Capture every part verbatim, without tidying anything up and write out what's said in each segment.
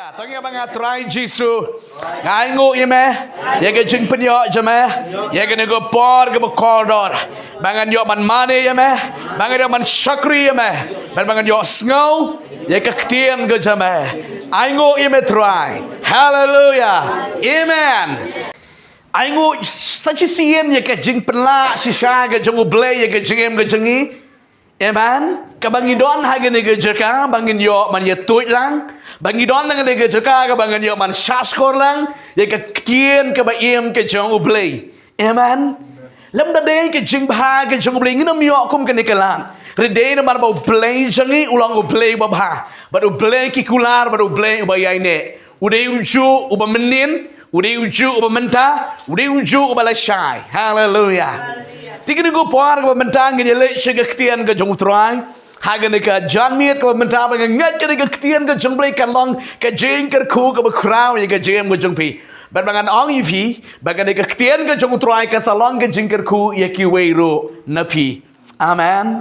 Tang ïa ba nga Trai Jisu, nga ainguh ïa me ïa ka jingpynïoh jong me ïa kane ka por kaba kordor, ba ngan ïoh ban mane ïa me, ba ngan ïoh ban shakri ïa me, ba ngan ïoh sngew ïa ka ktien ka jong me. Ainguh ïa me Trai. Haleluya. Amen. Ainguh sa shisien ïa ka jingpynlah shisha ka jong U Blei ïa ka jingim ka jong ngi. Amen. Kaba ngi don ha kane ka jaka ba ngin ïoh ban ïa tuid lang, ba ngi don ha kane ka jaka kaba ngin ïoh ban shahshkor lang ïa ka ktien kaba im ka jong U Blei. Amen. Lymda dei ka jingbha ka jong U Blei ngin ym ïoh kum kane ka lad. Hynrei dei namar ba U Blei jong ngi u long U Blei uba bha, bad U Blei ki kular, bad U Blei uba ïaineh. U dei ujuh uba mynnin, u dei ujuh uba mynta, u dei ujuh uba lashai. Haleluya. Te kane ka por kaba mynta ngin ïa leit sha ka ktien ka jong U Trai. Ha kane ka janmiet kaba mynta ba nga ngeit kane ka ktien ka jong U Blei kan long ka jingkyrkhu kaba khraw ïa ka jingim ka jong phi. Bad ba ngan ong ïa phi ba kane ka ktien ka jong U Trai kan sa long ka jingkyrkhu ïa kiwei ruh na phi. Amen.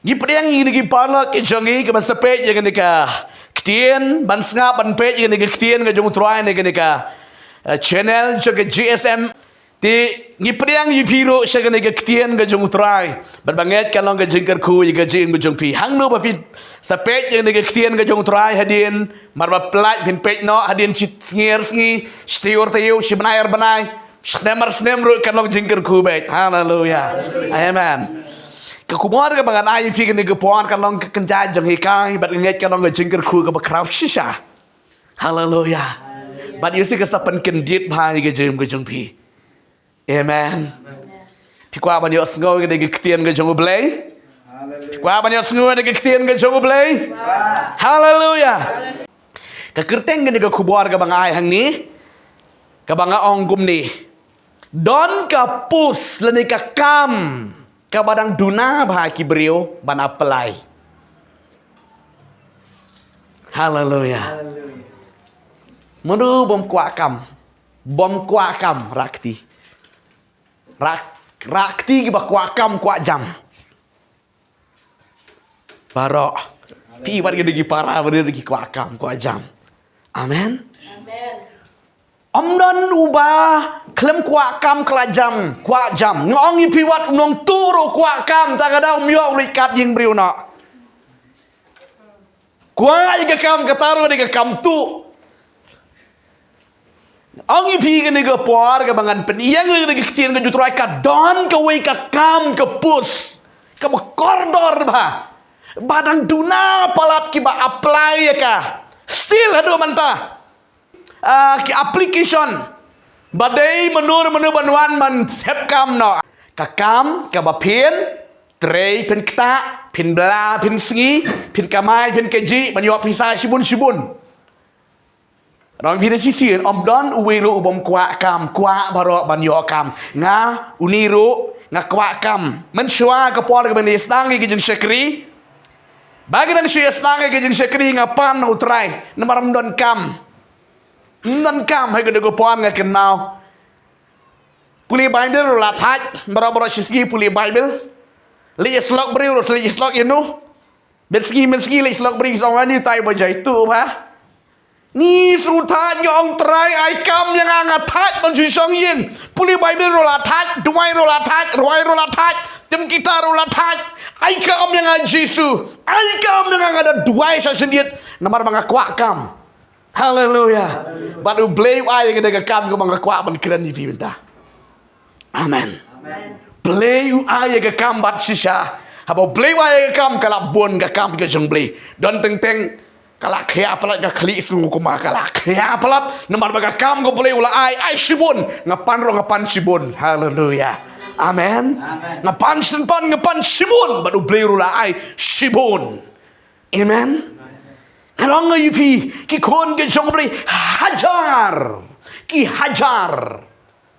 Ngi pdiang ïa kine ki paralok ki jong ngi kiba sa peit ïa kane ka ktien, ban sngap ban peit ïa kane ka ktien ka jong U Trai na kane ka, eh, channel jong ka G S M. Te ngi pdiang ïa phi ruh sha kane ka ktien ka jong U Trai, bad ba ngeit kan long ka jingkyrkhu ïa ka jingim ka jong phi. Hangno ba phi sa peit ïa kane ka ktien ka jong U Trai hadien, mar ba pynlait phin peit noh, hadien shi sngi ar sngi, shi taïew ar taïew, shi bnai ar bnai, snem ar snem ruh kan long jingkyrkhu beit. Haleluya. Amen. Ka khubor kaba ngan ai ïa phi kane ka por kan long ka kynja jong hikai, bad nga ngeit kan long ka jingkyrkhu kaba khraw shisha. Haleluya. Bad ïa shi ka sa pynkyndit bha ïa ka jingim ka jong phi. Amen. Phi kwah ban ïohsngew ïa kane ka ktien ka jong U Blei? Phi kwah ban ïohsngew ïa kane ka ktien ka jong U Blei? Haleluya. Ka kyrteng kane ka khubor kaba nga ai hangne, kaba nga ong kumne: Don ka post lane ka kam kaba dang duna bha ki briew ban apply. Haleluya. Mano bym kwah kam? Bym kwah kam, rah kti. Rah, rah kti kiba kwah kam kwah jam. Baroh. Phi wat ki dei ki para, ba dei ki kwah kam kwah jam. Amen. Amen. Ym don uba khlem kwah kam khlem jam, kwah jam. Nga ong ïa phi wat u nongtuh ruh kwah kam, ta ka daw ym ïoh u leit kat ïing briew noh. Kwah ïa ka kam, kata ruh dei ka kam tuh. Ong ïa phi kane ka por kaba ngan pynïeng ïa ka ktien ka jong U Trai, ka don kawei ka kam ka post kaba kordor bha, ba dang duna palat kiba apply ïa ka. Still haduh mynta, ah, ki application ba dei mano mano ban wan ban thep kam noh. Ka kam kaba phin trei, phin ktah, phin bla, phin sngi, phin kamai, phin kajih, ban ïoh pisa shibun shibun. Ngan ong ïa phi da shisien, ym don uwei ruh u bym kwah kam, kwah baroh ban ïoh kam. Nga une ruh nga kwah kam. Mynshuwa ka por kaba nga sdang ïa ka jingshakri, ba nga dang shu sdang ïa ka jingshakri, nga pan na U Trai namar ym don kam. Ym don kam, ha kane ka por nga kynmaw. Pule Baibl ruh la thait, baroh baroh shi sngi pule Baibl. Leit ïasyllok briew ruh leit ïasyllok ïano. Mynsngi mynsngi leit ïasyllok briew, ki ong, ani tai ba jai tuh bha. Ngi shu thait, nga ong, Trai ai kam ïa nga, nga thait ban shu shong ïing. Pule Baibl ruh la thait, duwai ruh la thait, rwai ruh la thait, tim kita ruh la thait. Ai kam ïa nga Jisu. Ai kam ïa nga, nga da duwai sa shyndiat namar ba nga kwah kam. Haleluya. Bad U Blei u ai ïa kane ka kam kaba nga kwah ban kren ïa phi mynta. Amen. Blei u ai ïa ka kam bad shisha. Haba U Blei u ai ïa ka kam, ka la bun ka kam ka jong U Blei. Don teng teng ka la khia palat, ka khlieh sngewkuma ka la khia palat. Namar ba ka kam ka Blei u la ai, ai shibun. Nga pan ruh nga pan shibun. Haleluya. Amen. Nga pan shibun, pan, nga pan shibun. Bad U Blei ruh la ai shibun. Amen. Nga ong ïa phi, ki khun ki jong U Blei hajar, ki hajar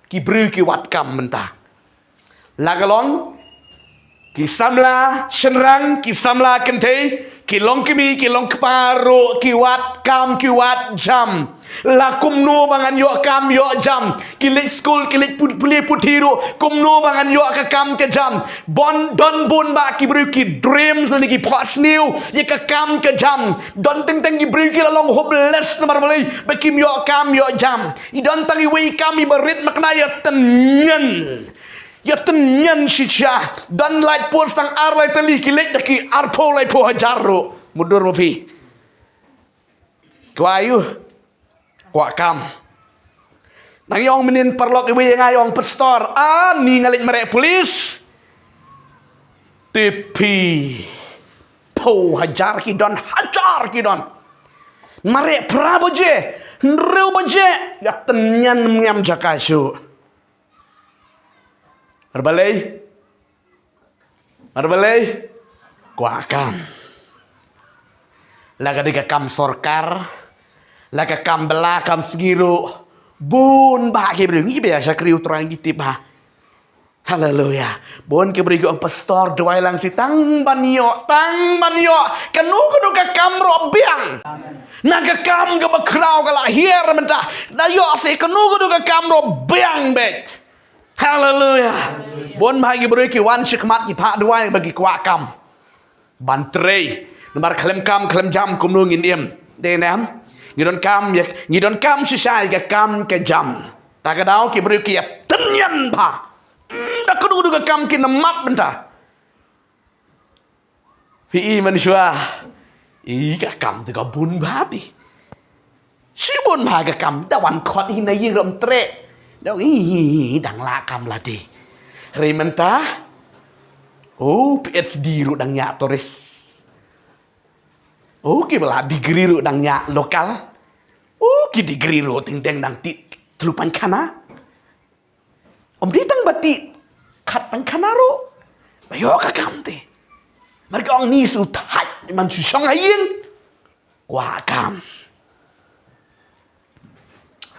ki briew ki wad kam mynta. La ka long ki samla shynrang, ki samla kynthei, Ki long kmie, ki long kpa ruh, ki wad kam, ki wad jam. La kumno ba ngan ïoh kam, ïoh jam. Ki leit skul, ki leit pule puthi ruh, kumno ba ngan ïoh ka kam ka jam. Bun, don bun bah ki briew ki dreams ne ki phohsniew ïa ka kam ka jam. Don teng teng ki briew ki la long hopeless namar balei ba kim ïoh kam ïoh jam. I don tang iwei i kam iba rit makna ïatynñian. Ïatynñian shisha. Don light post tang ar lai tylli, ki leit da ki arphew laiphew hajar ruh. Mutdur ma phi. Kwah aiu? Kwah kam. Nang ïong mynnin paralok iwei ïa nga ïong, pastor, ani nga leit mareh police. Te phi, phew hajar ki don, hajar ki don. Mareh phra baje, hynriew baje, ïatynñian, ym ngam jaka shuh. Namar balei? Namar balei? Kwah kam. La ka dei ka kam sorkar, la ka kam bylla, kam sngi ruh. Bun bah ki briew, ngi ba ïa shakri U Trai ngi tip bah. Haleluya. Bun ki briew ki ong, pastor, duwai lang seh tang ban ïoh, tang ban ïoh. Kano kano ka kam ruh biang. Na ka kam kaba khraw ka la hiar mynta. Da ïoh seh kano kano ka kam ruh biang beit. Haleluya. Bun bah ki briew ki wan shakhmat ki phah duwai ba ki kwah kam ban trei. Namar khlem kam khlem jam kumno ngin im. Dei ne em? Ngi don kam ïa, ngi don kam shisha ïa ka kam ka jam. Ta ka daw ki briew ki ïatynñian bah. Hmm, da kano kano ka kam kin ym map mynta. Phi i mynshuwa. I ka kam te ka bun bah te. Shibun bah ka kam, da wan khot hi na ïing ruh ym treh. Da ong i, i, i, dang lah kam lade. Hynrei mynta. Oh, PhD ruh dang ñiah tourist. Oh, kiba la degree ruh dang ñiah local. Oh, ki degree ruh teng teng dang tih tlu paikhana. Ym dei tang ba tih khat paikhana ruh ba ïoh ka kam te. Namar ki ong ni shu thait man shu shong ha ïing. Kwah kam.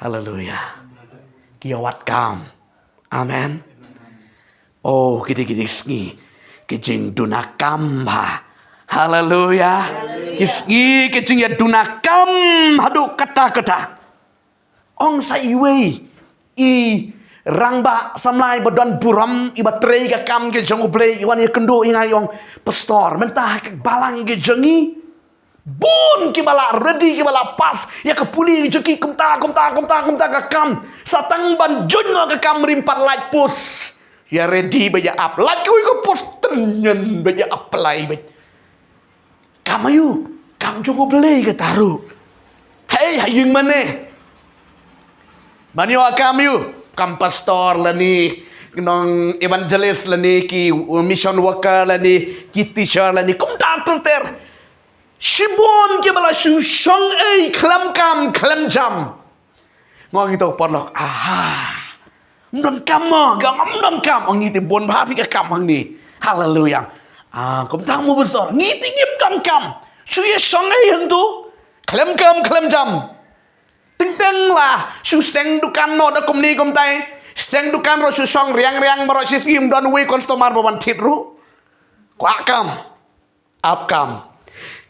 Haleluya. Ki ïa wad kam. Amen. Oh, ki dei, ki dei sngi ki jingduna kam bah. Haleluya. Ki sngi ki jingïaduna kam haduh katta katta. Ong sa iwei i rangbah samla iba don burom, iba trei ka kam ka jong U Blei, i wan ïakynduh ïa nga, i ong, pastor, mynta ha ka balang ka jong ngi bun kiba la ready, kiba la pass ïa ka pule ka jong ki, kumta kumta kumta kumta ka kam. Sa tang ban join noh ka kam, rim pat light post. Ïa ready ba ïa ap. Lait kawei ka post, tynñian ba ïa apply beit. Kam aiu? Kam jong U Blei kata ruh. Hei, ha ïing mane? Ban ïoh kam aiu? Kam pastor lane, nong evangelist lane, ki mission worker lane, ki teacher lane, kumta ter ter. Shibun kiba la shu shong ei khlem kam khlem jam. Nga ong ïa uto u paralok, aha. Ym don kam mo, nga ong ym don kam. Ong ngi te bun bha phi ka kam hangne. Haleluya. Ah, kumta mo pastor, ngi te ngim don kam. Shu ïa shong ei hangto. Khlem kam khlem jam. Teng teng la shu seng dukan noh da kumne kumtai. Seng dukan ruh shu shong riang riang baroh shi sngi, ym don uwei u customer ba wan thied ruh. Kwah kam. Ap kam.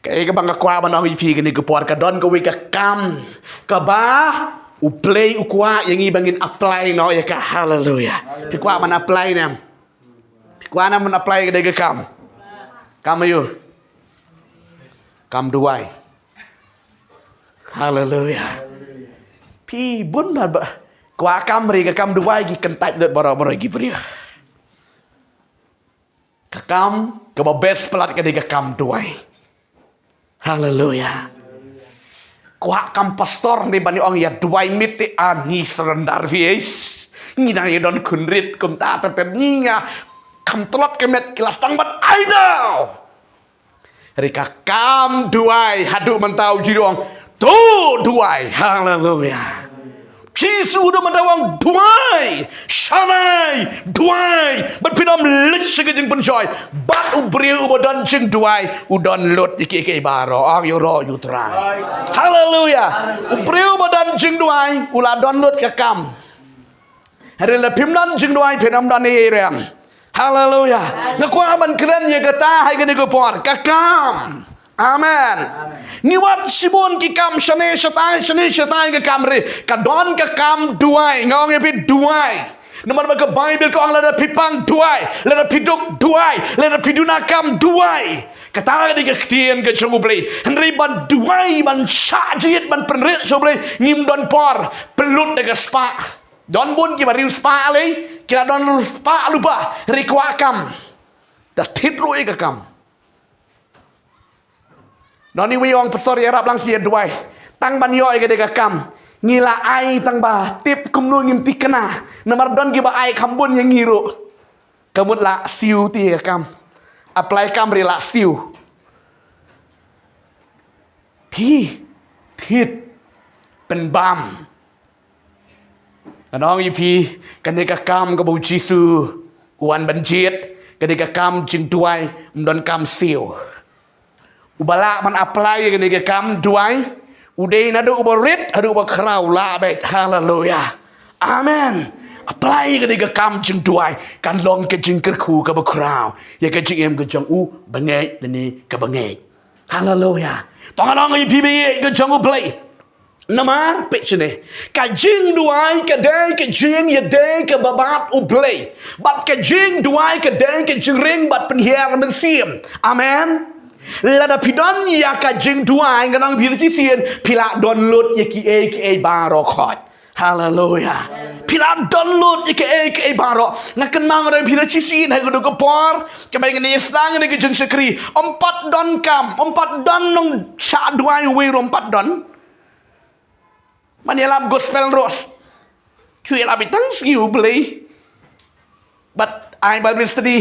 Kaei kaba nga kwah ban ong ïa phi kane ka por, ka don kawei ka kam kaba U Blei u kwah ïa ngi ba ngin apply noh ïa ka. Haleluya. Phi kwah ban apply ne em? Phi kwah ne em ban apply ïa kane ka kam? Kam aiu? Kam duwai. Haleluya. Phi bun ba, ba kwah kam, hynrei ka kam duwai ki kyntait lut baroh baroh ki briew. Ka kam kaba best palat ka dei ka kam duwai. Haleluya. Kwah kam pastor, hynrei ban ong ïa duwai miet te ani surrender face. Ngi dang ïa don khun rit kumta ter ter, ngi nga kham tlot ka met, ki la sdang ban ai daw. Hynrei ka kam duwai haduh mynta u ju ong to duwai. Haleluya. Jisu u dang mynta u ong duwai, shaniah, duwai. Bad phin ym leit sha ka jingpynshoi. Bad u briew uba don jingduwai u don lut ïa kiei kiei baroh. Ong ïaroh ïa u Trai. Haleluya. U briew uba don jingduwai u la don lut ka kam. Hynrei lada phim don jingduwai phin ym don ei ei ruh. Haleluya. Nga kwah ban kren ïa kata ha kane ka por. Ka kam. Amen. Ngi wad shibun ki kam shane shatai, shane shatai ka kam re. Ka don ka kam duwai. Nga ong ïa phi duwai. Namar ba ka Baibl ka ong lada phi pang duwai, lada phi duk duwai, lada phi duna kam duwai. Kata ka dei ka ktien ka jong U Blei. Hynrei ban duwai, ban shah jied, ban pynrit sha U Blei, ngim don por. Pynlut da ka spah. Don bun kiba riewspah lei, ki la don spah lypa, hynrei kwah kam. Da thied ruh ïa ka kam. Don iwei i ong, Pastor, ïarap lang sha ïa duwai. Tang ban ïoh ïa ka dei ka kam, ngi la ai tang ba tip kumno ngim thikna. Namar don kiba ai kham bun ïa ngi ruh. Ka mut la siew te ïa ka kam. Apply kam re la siew. Phi thied pynbam. Ngan ong ïa phi, kane ka kam kaba U Jisu u wan ban jied, kane ka kam jingduwai, ym don kam siew. Uba lah ban apply ïa kane ka kam duwai, u dei naduh uba rit haduh uba khraw, lah beit. Haleluya. Amen. Apply ïa kane ka kam jingduwai, kan long ka jingkyrkhu kaba khraw ïa ka jingim ka jong u bangeit lane ka bangeit. Haleluya. To ngan ong ïa phi, bangeit ka jong U Blei. Namar peit shane, ka jingduwai ka dei ka jingïadei kaba bad U Blei. Bad ka jingduwai ka dei ka jingring bad pynhiar mynsiem. Amen. Lada phi don ïa ka jingduwai, ngan ong ïa phi shisien, phi la don lut ïa kiei kiei baroh khoit. Haleluya. Phi la don lut ïa kiei kiei baroh. Nga kynmaw nga dang phi la shisien ha kano ka por kaba ngan ïa sdang ïa ka jingshakri. Ym pat don kam, ym pat don nongshah duwai uwei ruh, ym pat don. Man ïalap gospel ruh, shu ïalap ïa tang sngi U Blei. Bad ai Bible study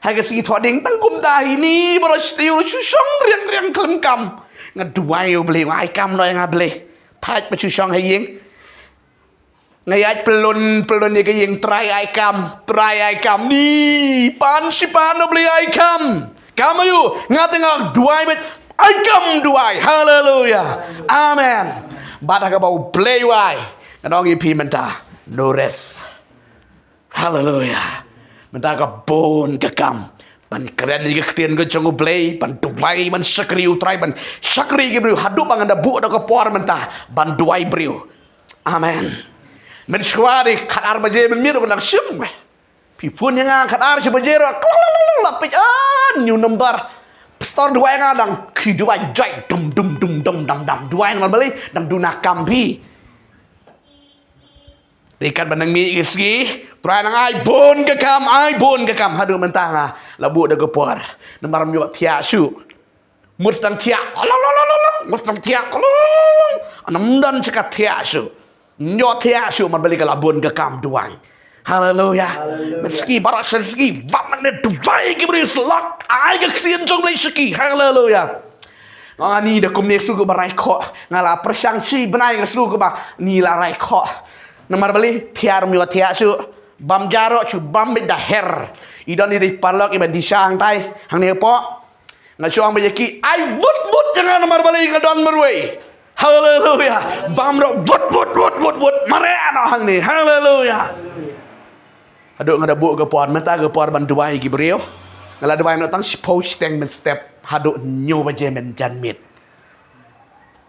ha ka sngi Thohdieng tang kumta hi, ni baroh shu tei ruh shu shong riang riang khlem kam. Nga duwai ïa U Blei, nga ai kam noh ïa nga Blei. Thait ba shu shong ha ïing, nga ïaid pyllun pyllun ïa ka ïing, Trai ai kam, Trai ai kam. Ni pan shi pan U Blei ai kam. Kam aïu? Nga te nga duwai beit, ai kam duwai. Haleluya. Amen. Bad ha kaba U Blei u ai, ngan ong ïa phi mynta, no rest. Haleluya. Mynta ka bun ka kam ban kren ïa ka ktien ka jong U Blei, ban duwai, ban shakri U Trai, ban shakri ki briew, haduh ba ngan da buh da ka por mynta ban duwai briew. Amen. Mynshuwa de khatar baje mynmiet ruh ngan dang shim. Phi phone ïa nga khatar shi baje ruh, klong, la peit, ah, new number. Pastor, duwai ïa nga. Dang ki duwai jai dum dum dum dum dam dam. Duwai namar balei? Dang duna kam phi. Dei katba nang mih ki sngi, Trai nang ai bun ka kam, ai bun ka kam. Haduh mynta nga la buh da ka por. Namar ym ïoh thiah shuh. Mut tang thiah, kolong, kolong, kolong, mut tang thiah, kolong, kolong. Ym don shuh ka thiah shuh. Ym ïoh thiah shuh namar balei? Ka la bun ka kam duwai. Haleluya. Haleluya. Mynsngi baroh shen sngi, wat mane duwai ki briew, slok, ai ka ktien jong U Blei sha ki. Haleluya. Ani da kumne sngew kumba raikhoh. Nga la pyrshang shi bnai nga sngew kumba ni la raikhoh. Namar balei? Thiah ym ïoh thiah shuh. Bam jaroh shu bam beit da her. I don i dei paralok iba dei sha hangtai, hangne hapoh. Nga shu ong beit ïa ki, ai wut wut ïa nga namar balei? Nga don marwei. Haleluya. Bam roh wut wut wut wut wut. Mareh noh hangne. Haleluya. Haduh nga da buh ka por, mynta ka por ban duwai ki briew. Nga la duwai noh tang shiphew shiteng mynstep haduh hynñiew baje mynjanmiet.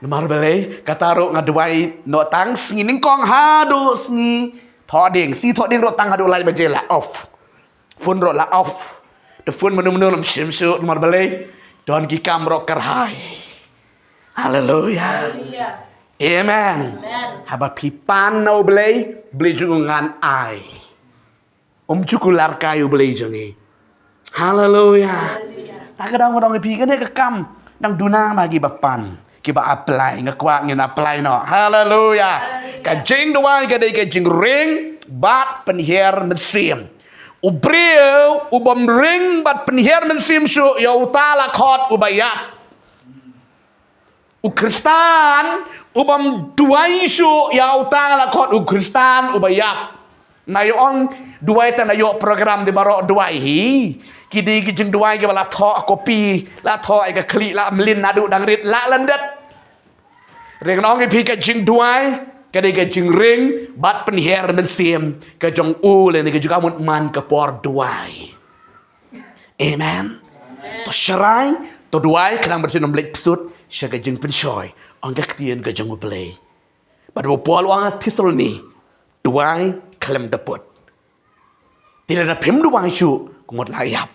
Namar balei? Kata ruh nga duwai noh tang sngi nyngkong haduh sngi Thohdieng. Sngi Thohdieng ruh tang haduh lai baje la off. Phone ruh la off. Te phone mynno mynno ym shim shuh namar balei? Don ki kam ruh kyrhai. Haleluya. Haleluya. Amen. Amen. Haba phi pan na U Blei, U Blei jong ngan ai. Ym ju kularkai U Blei jong ngi. Haleluya. Haleluya. Ta ka dang ong ïa phi kane ka kam dang duna ma kiba pan, kiba apply, nga kwah ngin apply noh. Haleluya. Haleluya. Ka jingduwai ka dei ka jingring bad pynhiar mynsiem. U briew u bym ring bad pynhiar mynsiem shuh, ïa uta la khot uba ïap. U Khristan u bym duwai shuh, ïa uta la khot u Khristan uba ïap. Nga ïa ong, duwai tang na ïoh program de baroh duwai hi. Ki dei ki jingduwai kiba la thoh kopi, la thoh ïa ka khlieh, la mlien naduh dang rit, la lyndet. Hynrei ngan ong ïa phi, ka jingduwai ka dei ka jingring bad pynhiar mynsiem ka jong u lane ka jong ka mut man ka por duwai. Amen. To sharai, To duwai khnang ba phin ym leit bsut sha ka jingpynshoi, ong ka ktien ka jong U Blei. Bad u Paul u ong ha Thessaloni, duwai khlem da put. Te lada phim duwai shuh, ka mut la ïap.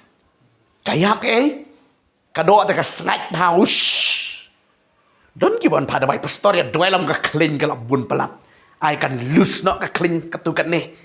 Ka ïap kaei? Ka doh te ka sngaid bha, ush. Don kiba ong, pha duwai pastor, ïa duwai lem ka khlieh ka la bun palat. Ai kan lus noh ka khlieh katto katne.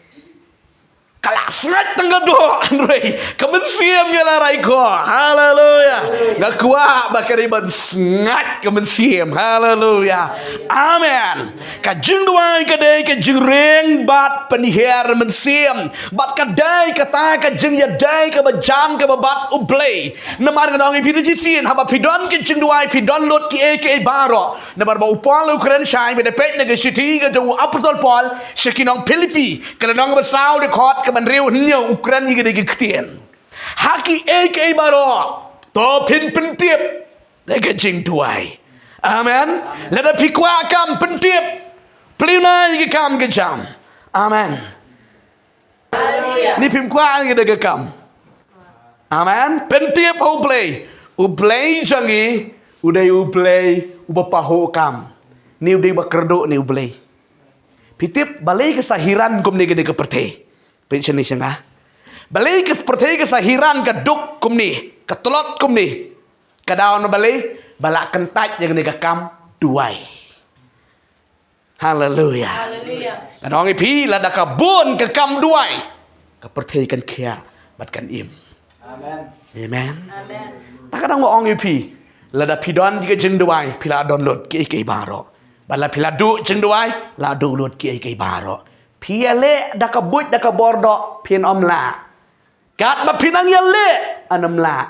Ka la sngaid tang ka doh, hynrei ka mynsiem ïa la rai ko. Haleluya. Nga kwah ba ka dei ban sngaid ka mynsiem. Haleluya. Amen. Ka jingduwai ka dei ka jingreng bad pynhiar mynsiem. Bad ka dei kata ka jingïadei kaba jan kaba bad U Blei. Namar nga ong ïa phi da shisien, haba phi don ka jingduwai, phi don lut kiei kiei baroh. Namar ba u Paul u kren shai, ba da peit na ka shithi ka jong u apostol Paul sha ki nong Philippi, ka lynnong ba saw, dkhot kaba hynriew hynñiew, u kren ïa kane ka ktien. Ha kiei kiei baroh to phin pyntip da ka jingduwai. Amen. Lada phi kwah kam, pyntip. Plie na ïa ka kam ka jam. Amen. Ni phim kwah ïa ka kam. Amen. Pyntip ha U Blei. U Blei jong ngi u dei U Blei uba pahuh kam. Ni u dei uba kyrduh, ni U Blei. Phi tip balei ka sa hiran kumne kane ka pyrthei? Peit shane sha nga. Balei ka pyrthei ka sa hiran, ka duk kumne, ka tlot kumne? Ka daw na balei? Ba la kyntait ïa kane ka kam duwai. Haleluya. Haleluya. Nga ong ïa phi, lada ka bun ka kam duwai, ka pyrthei kan khiah bad kan im. Amen. Amen. Amen. Ta ka dang ong ïa phi, lada phi don ka jingduwai, phi la don lut kiei kiei baroh. Bad la phi la duh jingduwai, la duh lut kiei kiei baroh. Phi ïaleh da ka buit da ka bor doh, phin ym lah. Katba phi nang ïaleh, yn ym lah.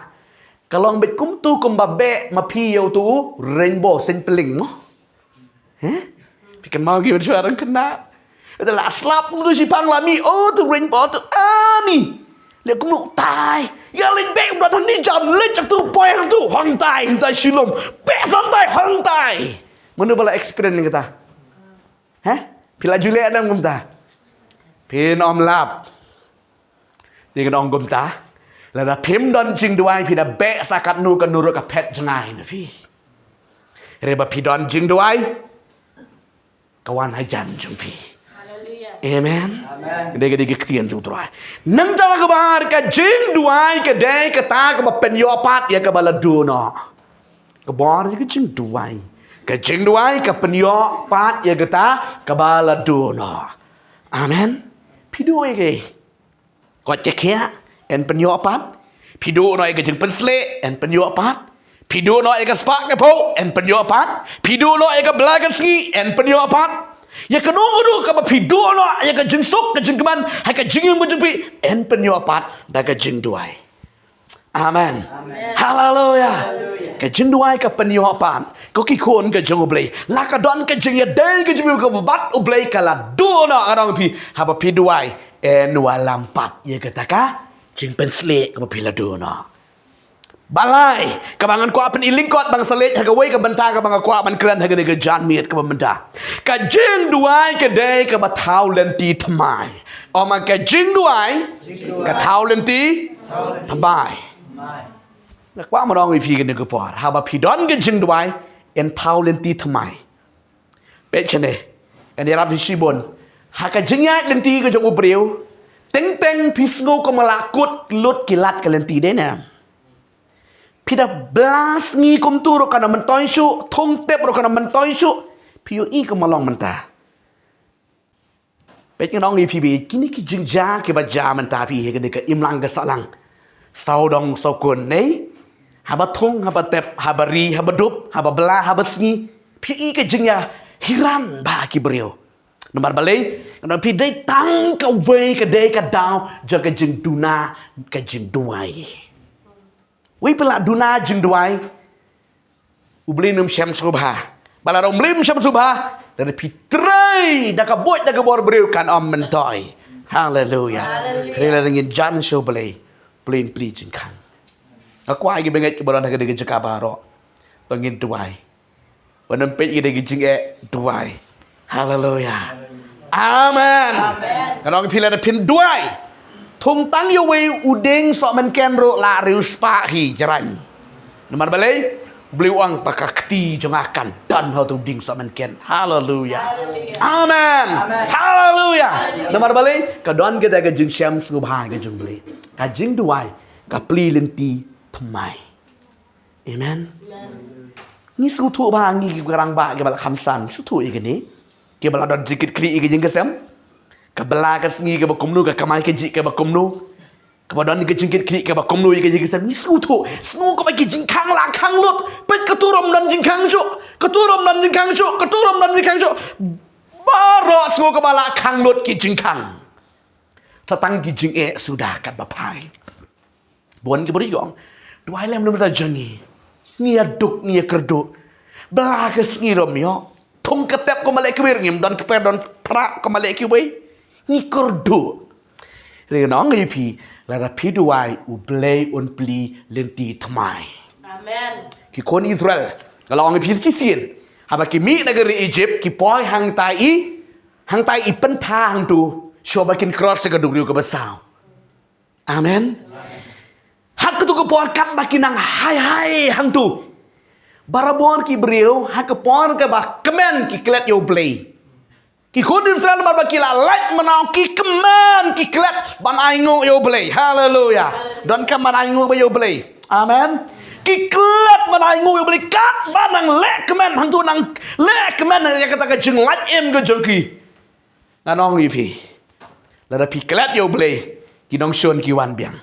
Ka long beit kumtu kumba beh ma phi ïa utu u rainbow, seng pylling mo. He? Phi kynmaw ki ban shuwa rang kena. Uta la slap kumtu shiphang la mih, oh, utu u rainbow utu, ani. Leh kumno tai. Ïa leit beh kumta, ni jan leit utu poi hangtu, hangtai, hangtai shilum. Beh hangtai, hangtai. Mano ba la experience ïa kata? He? Phi la ju leh ne em kumta? Phin ym lap. Te ngan ong kumta, lada phim don jingduwai, phi da beh sa katno katno ruh, ka phet jngai na phi. Hynrei ba phi don jingduwai, ka wan hajan jong phi. Haleluya. Amen. Amen. Ka dei, ka dei ka ktien jong U Trai. Nangta kaba ar, ka jingduwai ka dei kata kaba pynïoh pat ïa kaba la duh noh. Ka bor ïa ka jingduwai. Ka jingduwai ka pynïoh pat ïa kata kaba la duh noh. Amen. Phi duh ïa kaei? Koit ka khiah, yn pynïoh pat. Phi duh noh ïa ka jingpynshlei, yn pynïoh pat. Phi duh noh ïa ka spah ka phew, yn pynïoh pat. Phi duh noh ïa ka bla ka sngi, yn pynïoh pat. Ïa kano kano kaba phi duh noh, ïa ka jingsuk, ka jingkmen, ha ka jingim ka jong phi, yn pynïoh pat da ka jingduwai. Amen. Amen. Haleluya. Haleluya. Ka jingduwai ka pynïoh pat. Ko ki khun ka jong U Blei, la ka don ka jingïadei ka jong phi kaba bad U Blei, ka la duh noh, nga ong ïa phi, haba phi duwai, yn wallam pat ïa kata ka jingpynshlei kaba phi la duh noh. Balei? Kaba ngan kwah pyn-i lyngkot, ba ngan sa leit ha kawei ka bynta kaba nga kwah ban kren ha kane ka janmiet kaba mynta. Ka jingduwai ka dei kaba thaw lynti thymmai. Ong ma, ka jingduwai ka thaw lynti thymmai. Nga kwah ban ong ïa phi kane ka por, haba phi don ka jingduwai, yn thaw lynti thymmai. Peit shane, ngan ïarap shibun. Ha ka jingïaid lynti ka jong u briew, teng teng phi sngew kumba la kut lut ki lad ka lynti, dei ne em? Phi da bla sngi kumtu ruh kan ym myntoi shuh, thung tep ruh kan ym myntoi shuh. Phi ïohi kumba long mynta. Peit, ngan ong ïa phi, kine ki jingjia kiba jia mynta, phi, ha kane ka imlang ka sahlang, sawdong sawkun, ne? Haba thung, haba tep, haba ri, haba dup, haba bla, haba sngi. Phi ïohi ka jingïahiran bha ki briew. Namar balei? Namar phi, dei tang kawei ka dei ka daw jong ka jingduna, ka jingduwai. Wei phi la duna jingduwai, U Blei un ym sngewbha. Ba lada U Blei um sngewbha, lada phi trei da ka buit da ka bor briew, kan ym myntoi. Haleluya. Haleluya. Hynrei lada ngin jan sha U Blei, U Blei un plie jingkhang. Nga kwah ïa ki bangeit kiba don ha kane ka jaka baroh, to ngin duwai. Wat nym peit ïa kane ka jingeh, duwai. Haleluya. Amen. Amen. Ngan ong ïa phi, lada phin duwai, thung tang ïa uwei u dieng sohmynken ruh la riewspah hi, jrang. Namar balei? Blei u ong ba ka kti jong nga kan don ha uto u dieng sohmynken. Haleluya. Amen. Haleluya. Namar balei? Ka don kata ka jingshem sngewbha ka jong Blei. Ka jingduwai ka plie lynti thymmai. Amen. Ngi sngewthuh ba ngi ki rangbah kiba la kham san, ngi sngewthuh ïa kane. Kiba la don jingkitkhlieh ïa ka jingkasem. Kaba la ka sngi kaba kumno, ka kamai kajih kaba kumno. Kaba don ka jingkitkhlieh kaba kumno ïa ka jingkasem, ngi sngewthuh. Sngew kaba ki jingkhang la khang lut. Peit, kato ruh ym don jingkhang shuh. Kato ruh ym don jingkhang shuh. Kato ruh ym don jingkhang shuh. Baroh sngew kaba la khang lut ki jingkhang. Tang ki jingeh suda katba phai. Bun ki briew ki ong, duwai lem namar jong ngi. Ngi ïa duk, ngi ïa kyrduh. Ba la ka sngi ruh ym ïoh. Thung katep kum ba leh kiwei, ngim don kper don phra kum ba leh kiwei. Ngi kyrduh. Hynrei ngan ong ïa phi, lada phi duwai, U Blei un plie lynti thymmai. Amen. Ki khun Israel, nga la ong ïa phi shisien, haba ki mih na ka ri Egypt, ki poi hangtai i, hangtai i pyntha hangto, shuwa ba kin cross sha ka duriaw kaba saw. Amen. Ha kato ka por katba ki nang hai hai hangto, barabor ki briew ha ka por kaba kmen ki klet ïa U Blei. Ki khun Israel namar ba ki la lait mano, ki kmen ki klet ban ainguh ïa U Blei. Haleluya. Donkam ban ainguh bha ïa U Blei. Amen. Ki klet ban ainguh ïa U Blei katba nang leh kmen hangto, nang leh kmen ïa kata ka jinglait im ka jong ki. Ngan ong ïa phi, lada phi klet ïa U Blei, ki nongshun ki wan biang.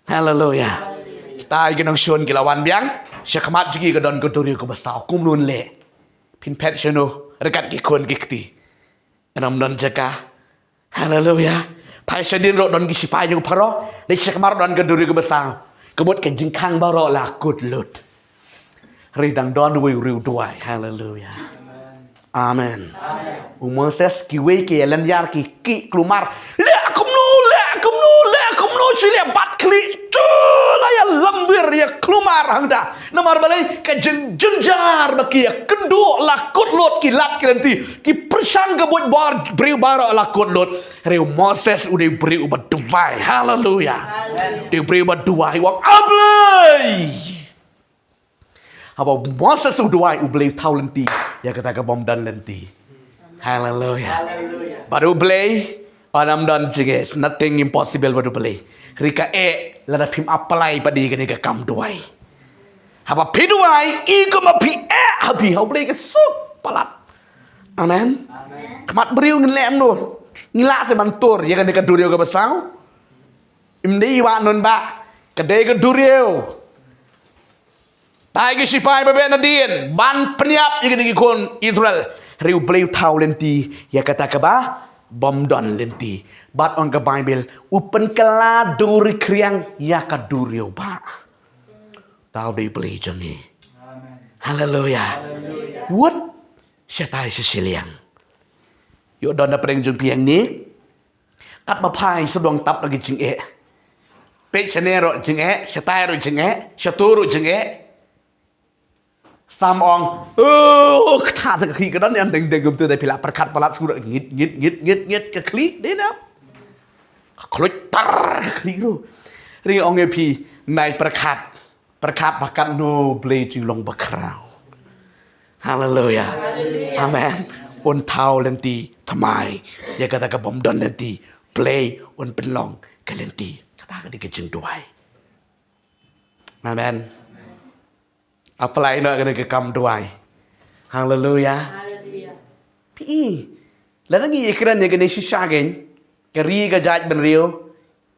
Haleluya. Kita ki nongshun ki la wan biang. Sha khmat jong ki ka don ka duriaw kaba saw. Kumno yn leh? Phin phet shano ryngkat ki khun ki kti? Ym don jaka. Haleluya. Phai shadien ruh don ki shipai jong u Pharaoh. Leit sha khmat ruh don ka duriaw kaba saw. Ka mut ka jingkhang baroh la kut lut. Hynrei dang don uwei u riewduwai. Haleluya. Amen. U Moses, kiwei ki ïa lynñiar, ki ki kulmar. Leh kumno, leh kumno, leh kumno, shu leh bat khlieh. Shu la ïa lamwir, ïa kulmar hangta. Namar balei? Ka jing, jynjar ba ki ïa kynduh la kut lut, ki lad ki lynti. Ki pyrshang ka buit bor briew baroh la kut lut. Hynrei u Moses u dei u briew uba duwai. Haleluya. U dei u briew uba duwai. U ong, A Blei, haba u Moses u duwai, U Blei u thaw lynti ïa kata ka bym don lynti. Haleluya. Bad U Blei, ym don jingeh, nothing impossible bad U Blei. Hynrei kaei lada phim apply pat ïa kane ka kam duwai. Haba phi duwai, i kumba phi eh ha phi, ha U Blei ka suk palat. Amen. Khmat briew ngin leh kumno? Ngi lah seh ban tur ïa kane ka duriaw kaba saw? Ym dei i wah nun bah, ka dei ka duriaw. Tang ki shipai ba beh nadien ban pynïap ïa kine ki khun Israel. Hynrei U Blei u thaw lynti ïa kata kaba bym don lynti. Bad ong ka Baibl, u pynkylla dur khriang ïa ka duriaw bah. Uta u dei U Blei jong ngi. Haleluya. Wut shatai sha shiliang. Ïoh don na pdeng jong phi hangne. Katba phai sawdong tap la ki jingeh. Peit shane ruh jingeh, shatai ruh jingeh, shato ruh jingeh. Sam ong, oh, kata sa ka khlieh ka don ïa deng deng kumta, da phi la pyrkhat palat shuh ruh, ngit ngit ngit ngit ngit ka khlieh dei na. Ka khluit tar ka khlieh ruh. Hynrei ong ïa phi, nai pyrkhat. Pyrkhat ba katno Blei jinglong bakhraw. Haleluya. Amen. Un thaw lynti thymmai ïa kata ka bym don lynti. Blei un pynlong ka lynti. Kata ka dei ka jingduwai. Amen. Apply noh kane ka kam duwai. Haleluya. Phi i, lada ngi ïakren ïa kane shisha kein, ka ri ka jaitbynriew,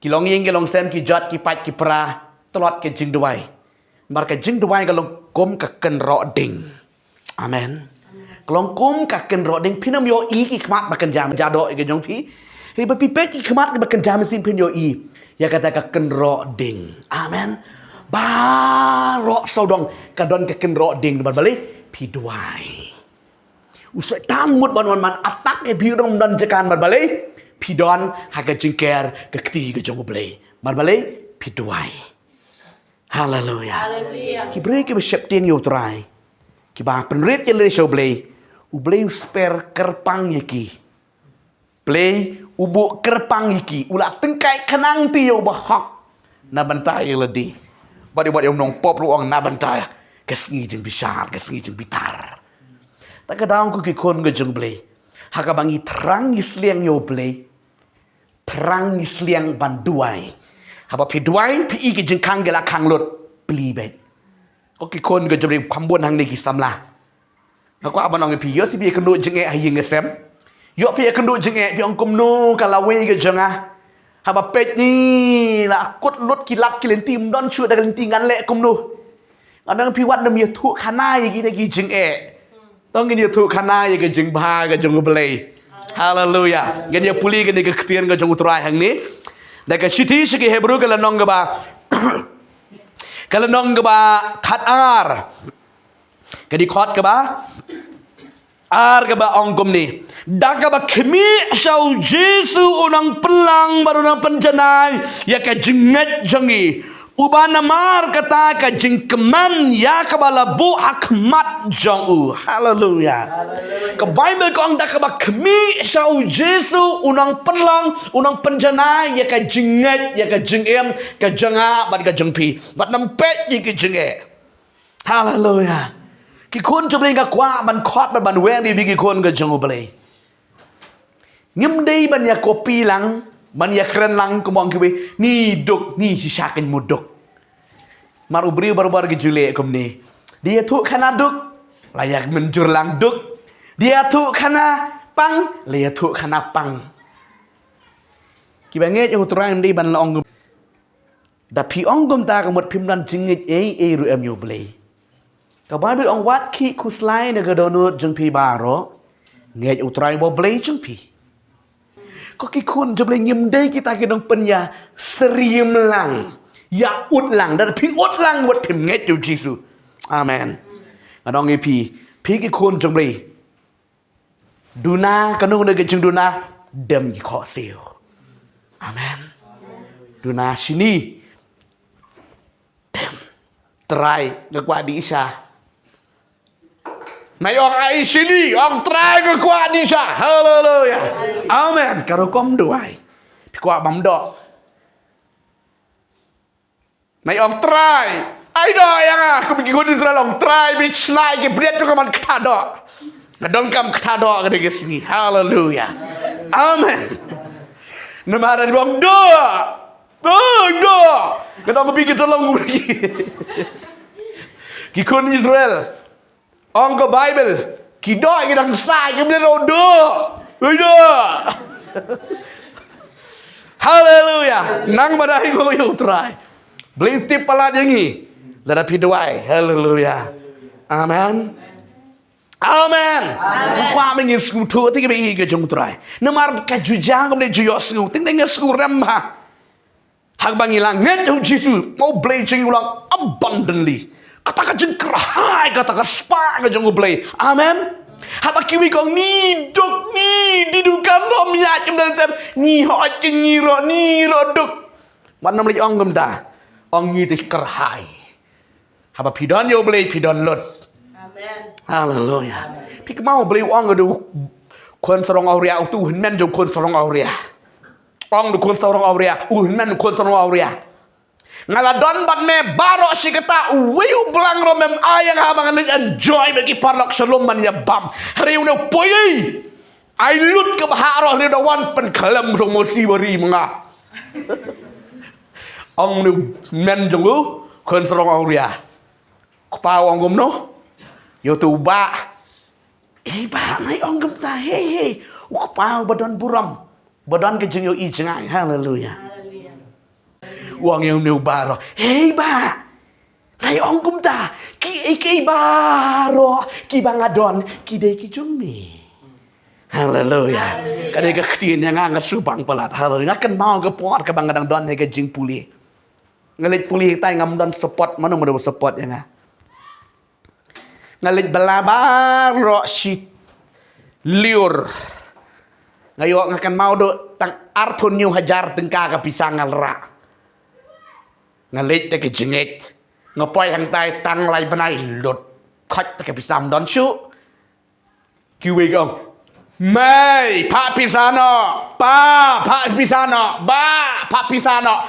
ki longïing ki longsem, ki jot ki pait ki pra, tlot ka jingduwai. Namar ka jingduwai ka long kum ka kynroh ding. Amen. Ka long kum ka kynroh ding, phin ym ïohi ki khmat ba kynja mynjur doh ïa ka jong phi. Hynrei ba phi peit ki khmat ba kynja mynsiem phin ïohi ïa kata ka kynroh ding. Amen. Baroh sawdong ka don ka kynroh ding, namar balei? Phi duwai. U Soitan mut ban wan ban attack ïa phi, u dang ym don jaka, namar balei? Phi don ha ka jingker ka kti ka jong U Blei. Namar balei? Phi duwai. Haleluya. Ki briew kiba sheptieng ïa U Trai, kiba pynrit ïa lade sha U Blei, U Blei u sper kyrpang ïa ki. Blei u buh kyrpang ïa ki, u la tyngkai khnang te ïa u bahok na bynta ïa lade. Bad ïa, bad ïa u nongpop ruh ong na bynta ka sngi jingbishar, ka sngi jingbitar. Ta ka daw ko ki khun ka jong U Blei, ha kaba ngi thrang ngi sliang ïa U Blei, thrang ngi sliang ban duwai. Haba phi duwai, phi i ki jingkhang ki la khang lut, plie beit. Ko ki khun ka jong U Blei, kham bun hangne ki samla. Nga kwah ban ong ïa phi, ïoh shu phi ïakynduh jingeh ha ïing ha sem. Ïoh phi ïakynduh jingeh, phi ong kumno ka lawei ka jong nga. Haba peit ngi la kut lut ki lad ki lynti, ym don shuh da ka lynti, ngan leh kumno. Nga ong phi, wat nym ïathuh khana ïa kine ki jingeh. To ngin ïathuh khana ïa ka jingbha ka jong U Blei. Haleluya. Ngin ïa pule kane ka ktien ka jong U Trai hangne. Da ka shithi sha ki Hebru ka lynnong kaba, ka lynnong kaba khatar. Ka dkhot kaba ar kaba ong kumne: Da kaba khmih sha U Jisu u nongpynlong bad u nongpynjanai ïa ka jingngeit jong ngi, uba namar kata ka jingkmen ïa kaba la buh ha khmat jong u. Haleluya. Ka Baibl ka ong da kaba khmih sha U Jisu u nongpynlong, u nongpynjanai ïa ka jingngeit, ïa ka jingim ka jong nga bad ka jong phi. Bad nym peit ïa ka jingeh. Haleluya. Ki khun jong U Blei, nga kwah ban khot bad ban weng ïa phi ki khun ka jong U Blei. Ngim dei ban ïa copy lang, ban ïa kren lang kum ong kiwei, ni duk, ni shisha kan mo duk. Mar u briew barbar ki ju leh kumne. Dei ïathuh khana duk, la ïa mynjur lang duk. Dei ïathuh khana pang, la ïathuh khana pang. Kiba ngeit ïa U Trai ym dei ban la ong. Da phi ong kumta ka mut phim don jingngeit ei ei ruh em ïa U Blei. Ka Baibl ong wat khih khuslai na ka dohnud jong phi baroh. Ngeit U Trai uba Blei jong phi. Ko ki khun jong U Blei, ngim dei kita ki nongpynïasyriem lang, ïa ud lang, da phi ud lang wat phim ngeit ïa U Jisu. Amen. Nga ong ïa phi, phi ki khun jong U Blei. Duna, kano kano ka jingduna, dem ki khohsiew. Amen. Duna shini. Dem. Trai, nga kwah dih sha. Nai ong ai shini, ong Trai, nga kwah dih sha. Haleluya. Amen. Ka rukom duwai. Phi kwah bam doh. Nai ong Trai. Ai doh ïa nga, kum ki khun Israel, ong Trai, bit shlai ki briat jong ka man kata doh. Nga donkam kata doh ka dei ka sngi. Haleluya. Amen. Namar ong doh. Doh, doh. Nga dong ka bit kita long. Ki khun Israel. Ong ka Baibl, ki doh ki dang sah, ki bym doh. Oi doh. Haleluya. Nang ba dei ko ïa U Trai. Blei tip palat ïa ngi. Lada phi duwai. Haleluya. Amen. Amen. Amen. Kwah ba ngin sngewthuh te kiba ïeit ka jong U Trai. Namar ka ju jia ngam dei ju ïohsngew. Teng teng nga sngewrem ha. Haba ngi la ngeit ïa U Jisu, U Blei jong ngi u long abundantly. Kata ka jingkyrhai, kata ka spah ka jong U Blei. Amen. Haba kiwei ki ong ni duk, ni dei dukan rom ïa kim dan ter, ni hoi ki ni ro, ni ro duk. Wat nym leit ong kumta. Ong ngi dei kyrhai. Haba phi don ïa U Blei phi don lut. Amen. Haleluya. Phi kynmaw U Blei u ong ïa u khun sarong awria, utu u hynmen jong u khun sarong awria. Ong u khun sarong awria, u hynmen u khun sarong awria. Nga la don bad me baroh shi katta, uwei u blang ruh mem ai ïa nga ba ngan leit enjoy bad ki paralok shalom ban ïa bam. Hynrei une u poi ei. Ai lut ka bhah ruh hynrei da wan pynkhlem song mo si bari ma nga. Ong une u hynmen jong u khun sarong awria. Kpa u ong kumno? Ïa utu u bah. Ei bah, nai ong kumta, hei, hei. U kpa uba don burom. Ba don ka jingïohi jngai. Haleluya. U ong ïa une u baroh. Hei bah. Nai ong kumta. Kiei kiei baroh kiba nga don ki dei ki jong me. Haleluya. Ka dei ka ktien ïa nga, nga shu bang palat. Haleluya. Nga kynmaw ka por kaba nga dang don ha ka jingpule. Nga leit pule tai ngam don support, mano mano support ïa nga. Nga leit bylla baroh shi lyiur. Nga ïoh, nga kynmaw duh tang arphew hynñiew hajar tyngka ka pisa nga la rah. Nga leit da ka jingngeit. Nga poi hangtai tang lai bnai lut. Khot da ka pisa ym don shuh. Kiwei ki ong, mei, phah pisa noh, pa, phah pisa noh, bah, phah pisa noh.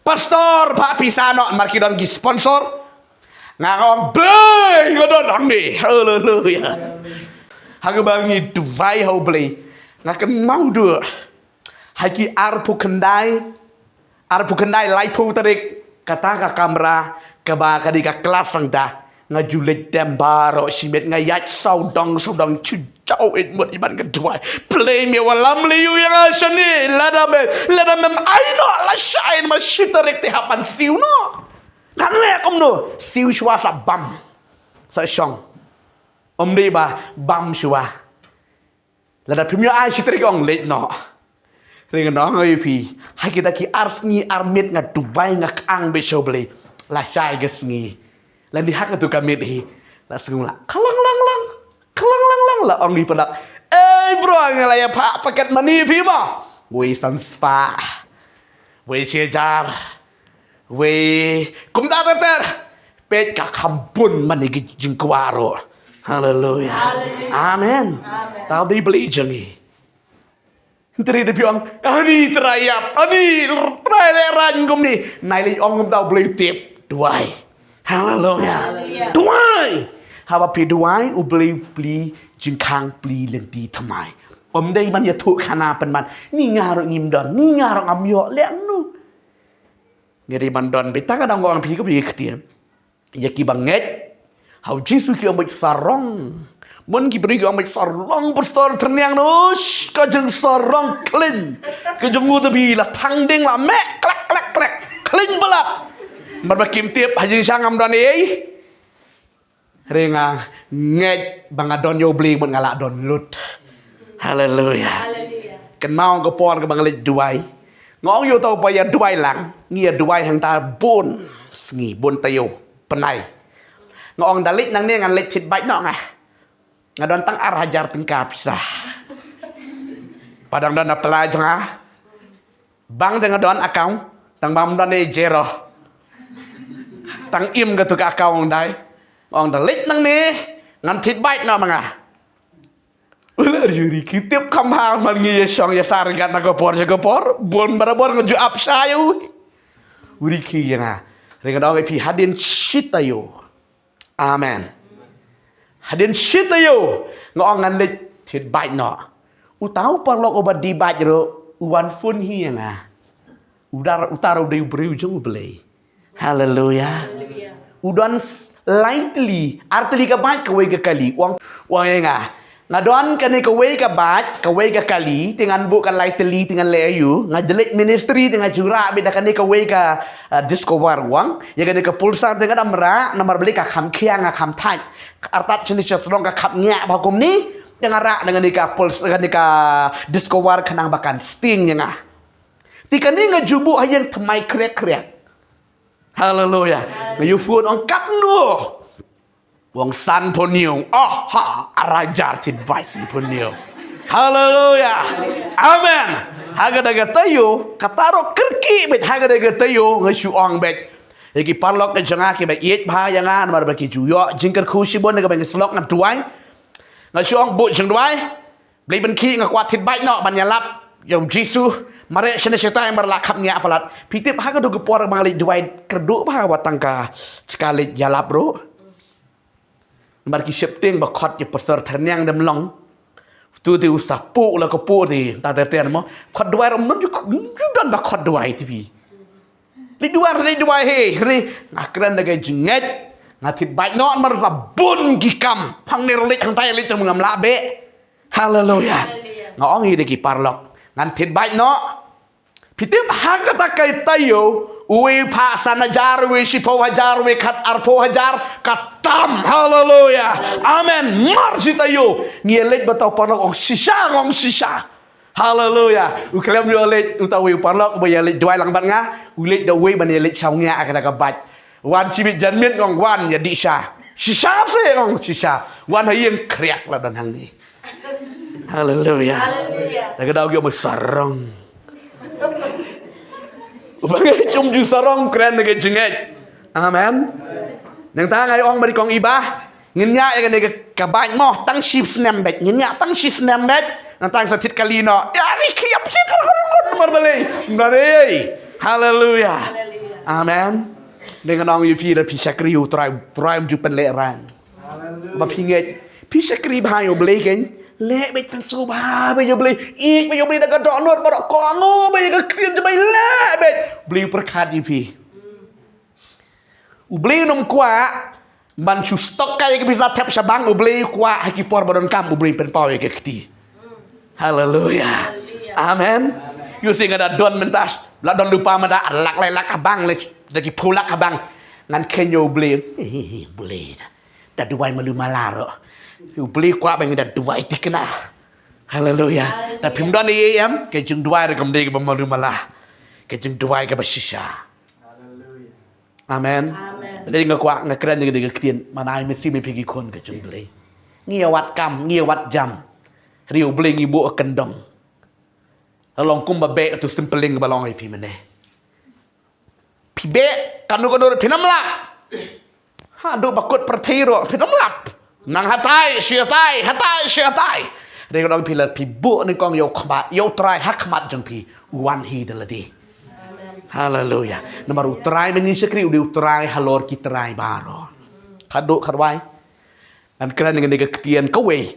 Pastor, phah pisa noh, mar ki don ki sponsor. Nga ong, Blei, nga don hangne. Haleluya. Ha kaba ngi duwai ha U Blei, nga kynmaw duh ha ki arphew khyndai, arphew khyndai, laiphew tarik, kata ka kamra kaba ka dei ka klas hangta, nga ju leit dem baroh shi miet, nga ïaid sawdong sawdong, shu jaw ïeit mut ïa ban ka duwai. Blei, me wallam lei ïa nga shane, lada me, lada mem ai noh, lashai, ma shi tarik te hap ban siew noh. Ngan leh kumno? Siew shuwa sa bam, sa shong. Ym dei ba bam shuwa. Lada phim ïoh ai shi tarik, ong leit noh. Hynrei ngan ong ïa phi, ha kita ki ar sngi ar miet nga duwai, nga kang beit sha U Blei. Lashai ka sngi, lane ha kato ka miet hi, la sngew la khlong lang lang, khlong lang lang, la ong ïa u palat, "Ei bro, nga la ïa phah paket money ïa phi mo. Wei san spah, wei shi hajar, wei kumta ter ter." Peit, ka kham bun man ïa ki jingkwah ruh. Haleluya. Haleluya. Amen. Amen. Tau dei Blei jong ngi. Hynrei da phi ong, "Ani Trai ïap, ani Trai lehraiñ kumne." Nai lei ong kumta, U Blei u tip. Duwai. Haleluya. Haleluya. Duwai. Haba phi duwai, U Blei u plie jingkhang, plie lynti thymmai. Ym dei ban ïathuh khana pynban, "Ni nga ruh ngim don, ni nga ruh ngam ïoh." Leh kumno? Ngi dei ban don beit. Tang ka dang ong phi ka bri ktien ïa ki bangeit. Ha U Jisu ki ong beit sarong. Mon ki bri ki ong beit sarong, pastor, tyrniang noh, sh, ka jingsarong khlaiñ. Ka jong u te phi la thang ding la meh, klek klek klek, khlaiñ palat. Mar ba kim tip ha jingshisha ngam don ei. Hynrei nga ngeit ba nga don ïa U Blei, mut nga lah don lut. Haleluya. Haleluya. Kynmaw ka por kaba nga leit duwai. Nga ong ïa uta uba ïa duwai lang, ngi ïa duwai hangta bun sngi, bun taïew bnai. Nga ong, "Da leit nangne ngan leit thied bike noh nga. Nga don tang ar hajar tyngka pisa." Ba dang don na pla jong nga. Bank te nga don account, tang bam don ei zero. Tang im katu ka account dei. Ong, "Da leit nangne ngan thied bike noh ma nga." Ula ri uri ki tip kham bha, man ngi ïa shong ïa sar ïa kat na ka por sha ka por, bun barabor nga ju ap sha ïa u. Uri ki ïa nga. Ri nga dong ïa phi hadien shi taïew. Amen. Hadien shi taïew nga ong ngan leit thied bike noh. Uta u paralok uba die bike ruh u wan phone hi ïa nga. Uta, uta ruh u dei u briew jong U Blei. Haleluya. Haleluya. U don s-, lai tylli, ar tylli ka bike, kawei ka kali. U ong, u ong ïa nga, nga don kane kawei ka bike, kawei ka kali, te ngan buh ka lai tylli, te ngan leh aïu? Nga ju leit ministry, te nga ju rah beit da kane kawei ka, ah, Discover, u ong. Ïa kane ka Pulsar te ngan ym rah, namar balei ka kham khia, nga kham thait. Artat shane sha shnong ka kham ngiah bha kumne, te nga rah da kane ka Puls-, kane ka Discover khnang ba kan sting ïa nga. Te kane nga ju buh ha ïing thymmai khriat khriat. Haleluya. Nga ïa phone, ong katno? Ong sanphew hynñiew. Oh, ha, ar hajar thied bike sanphew hynñiew. Haleluya. Amen. Ha kata ka taïew, kata ruh kyrkieh beit, ha kata ka taïew nga shu ong beit ïa ki paralok ka jong nga kiba ïeit bha ïa nga, namar ba ki ju ïoh jingkyrkhu shibun na kaba ngi shu lok, nga duwai. Nga shu ong, buh jingduwai. Blei pynkhih, nga kwah thied bike noh ban ïalap ïa U Jisu. Mareh shane shatai mar la kham ngiah palat. Phi tip ha kato ka por ba nga leit duwai, kyrduh bha wat tang ka jaka leit ïalap ruh. Namar ki sheptieng ba khot ïa Pastor Tyrniang dem long. Tu te u sa puh la ka puh te, ta ter ter mo. Khot duwai ruh ym don ju, ju don ba khot duwai te phi. Leit duwai, leit duwai, hei, hynrei nga kren da ka jingngeit. Nga thied bike noh namar la bun ki kam. Hangne ruh leit, hangtai leit, te ngam lah beh. Haleluya. Haleluya. Nga ong ïa ki paralok, ngan thied bike noh. Phi tip ha kata ka taïew, uwei phah san hajar, uwei shiphew hajar, uwei khat arphew hajar, ka tam. Haleluya. Amen. Mar shi taïew ngi ïa leit, ba uta u paralok ong shisha, ong shisha. Haleluya. U khlem ïoh leit, uta uwei u paralok uba ïa leit duwai lang bad nga, u leit da uwei ban ïa leit shaw ngiah ha kata ka bike. Wan shibit janmiet, ong wan ïa dih sha. Shisha se, ong shisha. Wan ha ïing, khriak la don hangne. Haleluya. Haleluya. Da ka daw ki ong sarong. U bangeit um ju sarong, kren da ka jingngeit. Amen. Nangta nga ong bad i kong Iba, ngin ïa ïa kane ka, ka bike mo tang shi snem beit. Ngin ïa tang shi snem beit. Nangta sa thied kali noh. Ïa ni ki ïap sit ar kor kor mar balei. Mar balei. Haleluya. Amen. Dei nga ong ïa phi, lada phi shakri ïa U Trai, U Trai um ju pynlehrain. Ba phi ngeit, phi shakri bha ïa U Blei kein, leh beit, pynsngewbha beit ïa U Blei, ïeit beit ïa U Blei da ka dohnud baroh, kohnguh beit ïa ka ktien jong U Blei, leh beit. U Blei u pyrkhat ïa phi. U Blei um kwah ban shu stock ïa ka pisa thep sha bank, U Blei u kwah ha ki por ba donkam U Blei pynpaw ïa ka kti. Haleluia. Amen. Ïohi nga da don mynta, la don lypa mynta, lak lai lak ha bank, leh da ki phew lak ha bank. Ngan kheiñ ïa U Blei. Eh, U Blei da, da duwai malu mala ruh. U Blei u kwah ba ngi da duwai thikna. Haleluia. Da phim don ei ei em, ka jingduwai ruh kam dei kaba malu mala. Ka jingduwai kaba shisha. Amen. Amen. Lei nga kwah nga kren ïa kane ka ktien, man ai mynsiem ïa phi ki khun ka jong U Blei. Ngi ïa wad kam, ngi ïa wad jam. Hynrei U Blei ngi buh kyndong. La long kumba beh utu u sympeleng ba long ïa phi mynne. Phi beh kano kano ruh phin ym lap. Haduh ba kut pyrthei ruh phin ym lap. Nang hatai shi hatai, hatai shi hatai. Hynrei nga ong ïa phi, lada phi buh nyngkong ïa U khmat, ïa U Trai ha khmat jong phi, u wan hi da lade. Haleluia. Namar U Trai ba ngi shakri u dei U Trai halor ki trai baroh. Khatduh khatwai, ngan kren ïa kane ka ktien kawei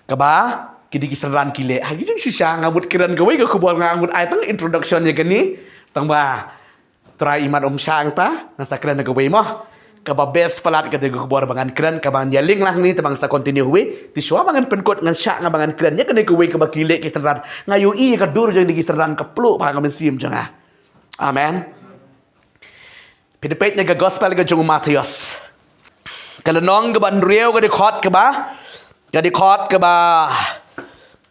kaba ki dei ki synran ki leh. Ha ki jingshisha nga mut kren kawei ka khubor, nga mut ai tang introduction ïa kane. Tang ba Trai Imat um shah hangta, ngan sa kren kawei mo. Kaba best palat ka dei ka khubor ba ngan kren, kaba ngan ïa link lang ni, te ba ngan sa continue wei. Te shuwa ba ngan pynkut ngan shah nga ba ngan kren ïa kane kawei kaba ki leh ki synran. Nga ïohi ïa ka dur jong kine ki synran ka pluh bha ha ka mynsiem jong nga. Amen. Phin peit na ka gospel ka jong u Mathaios, ka lynnong kaba hynriew, ka dkhot kaba, ka dkhot kaba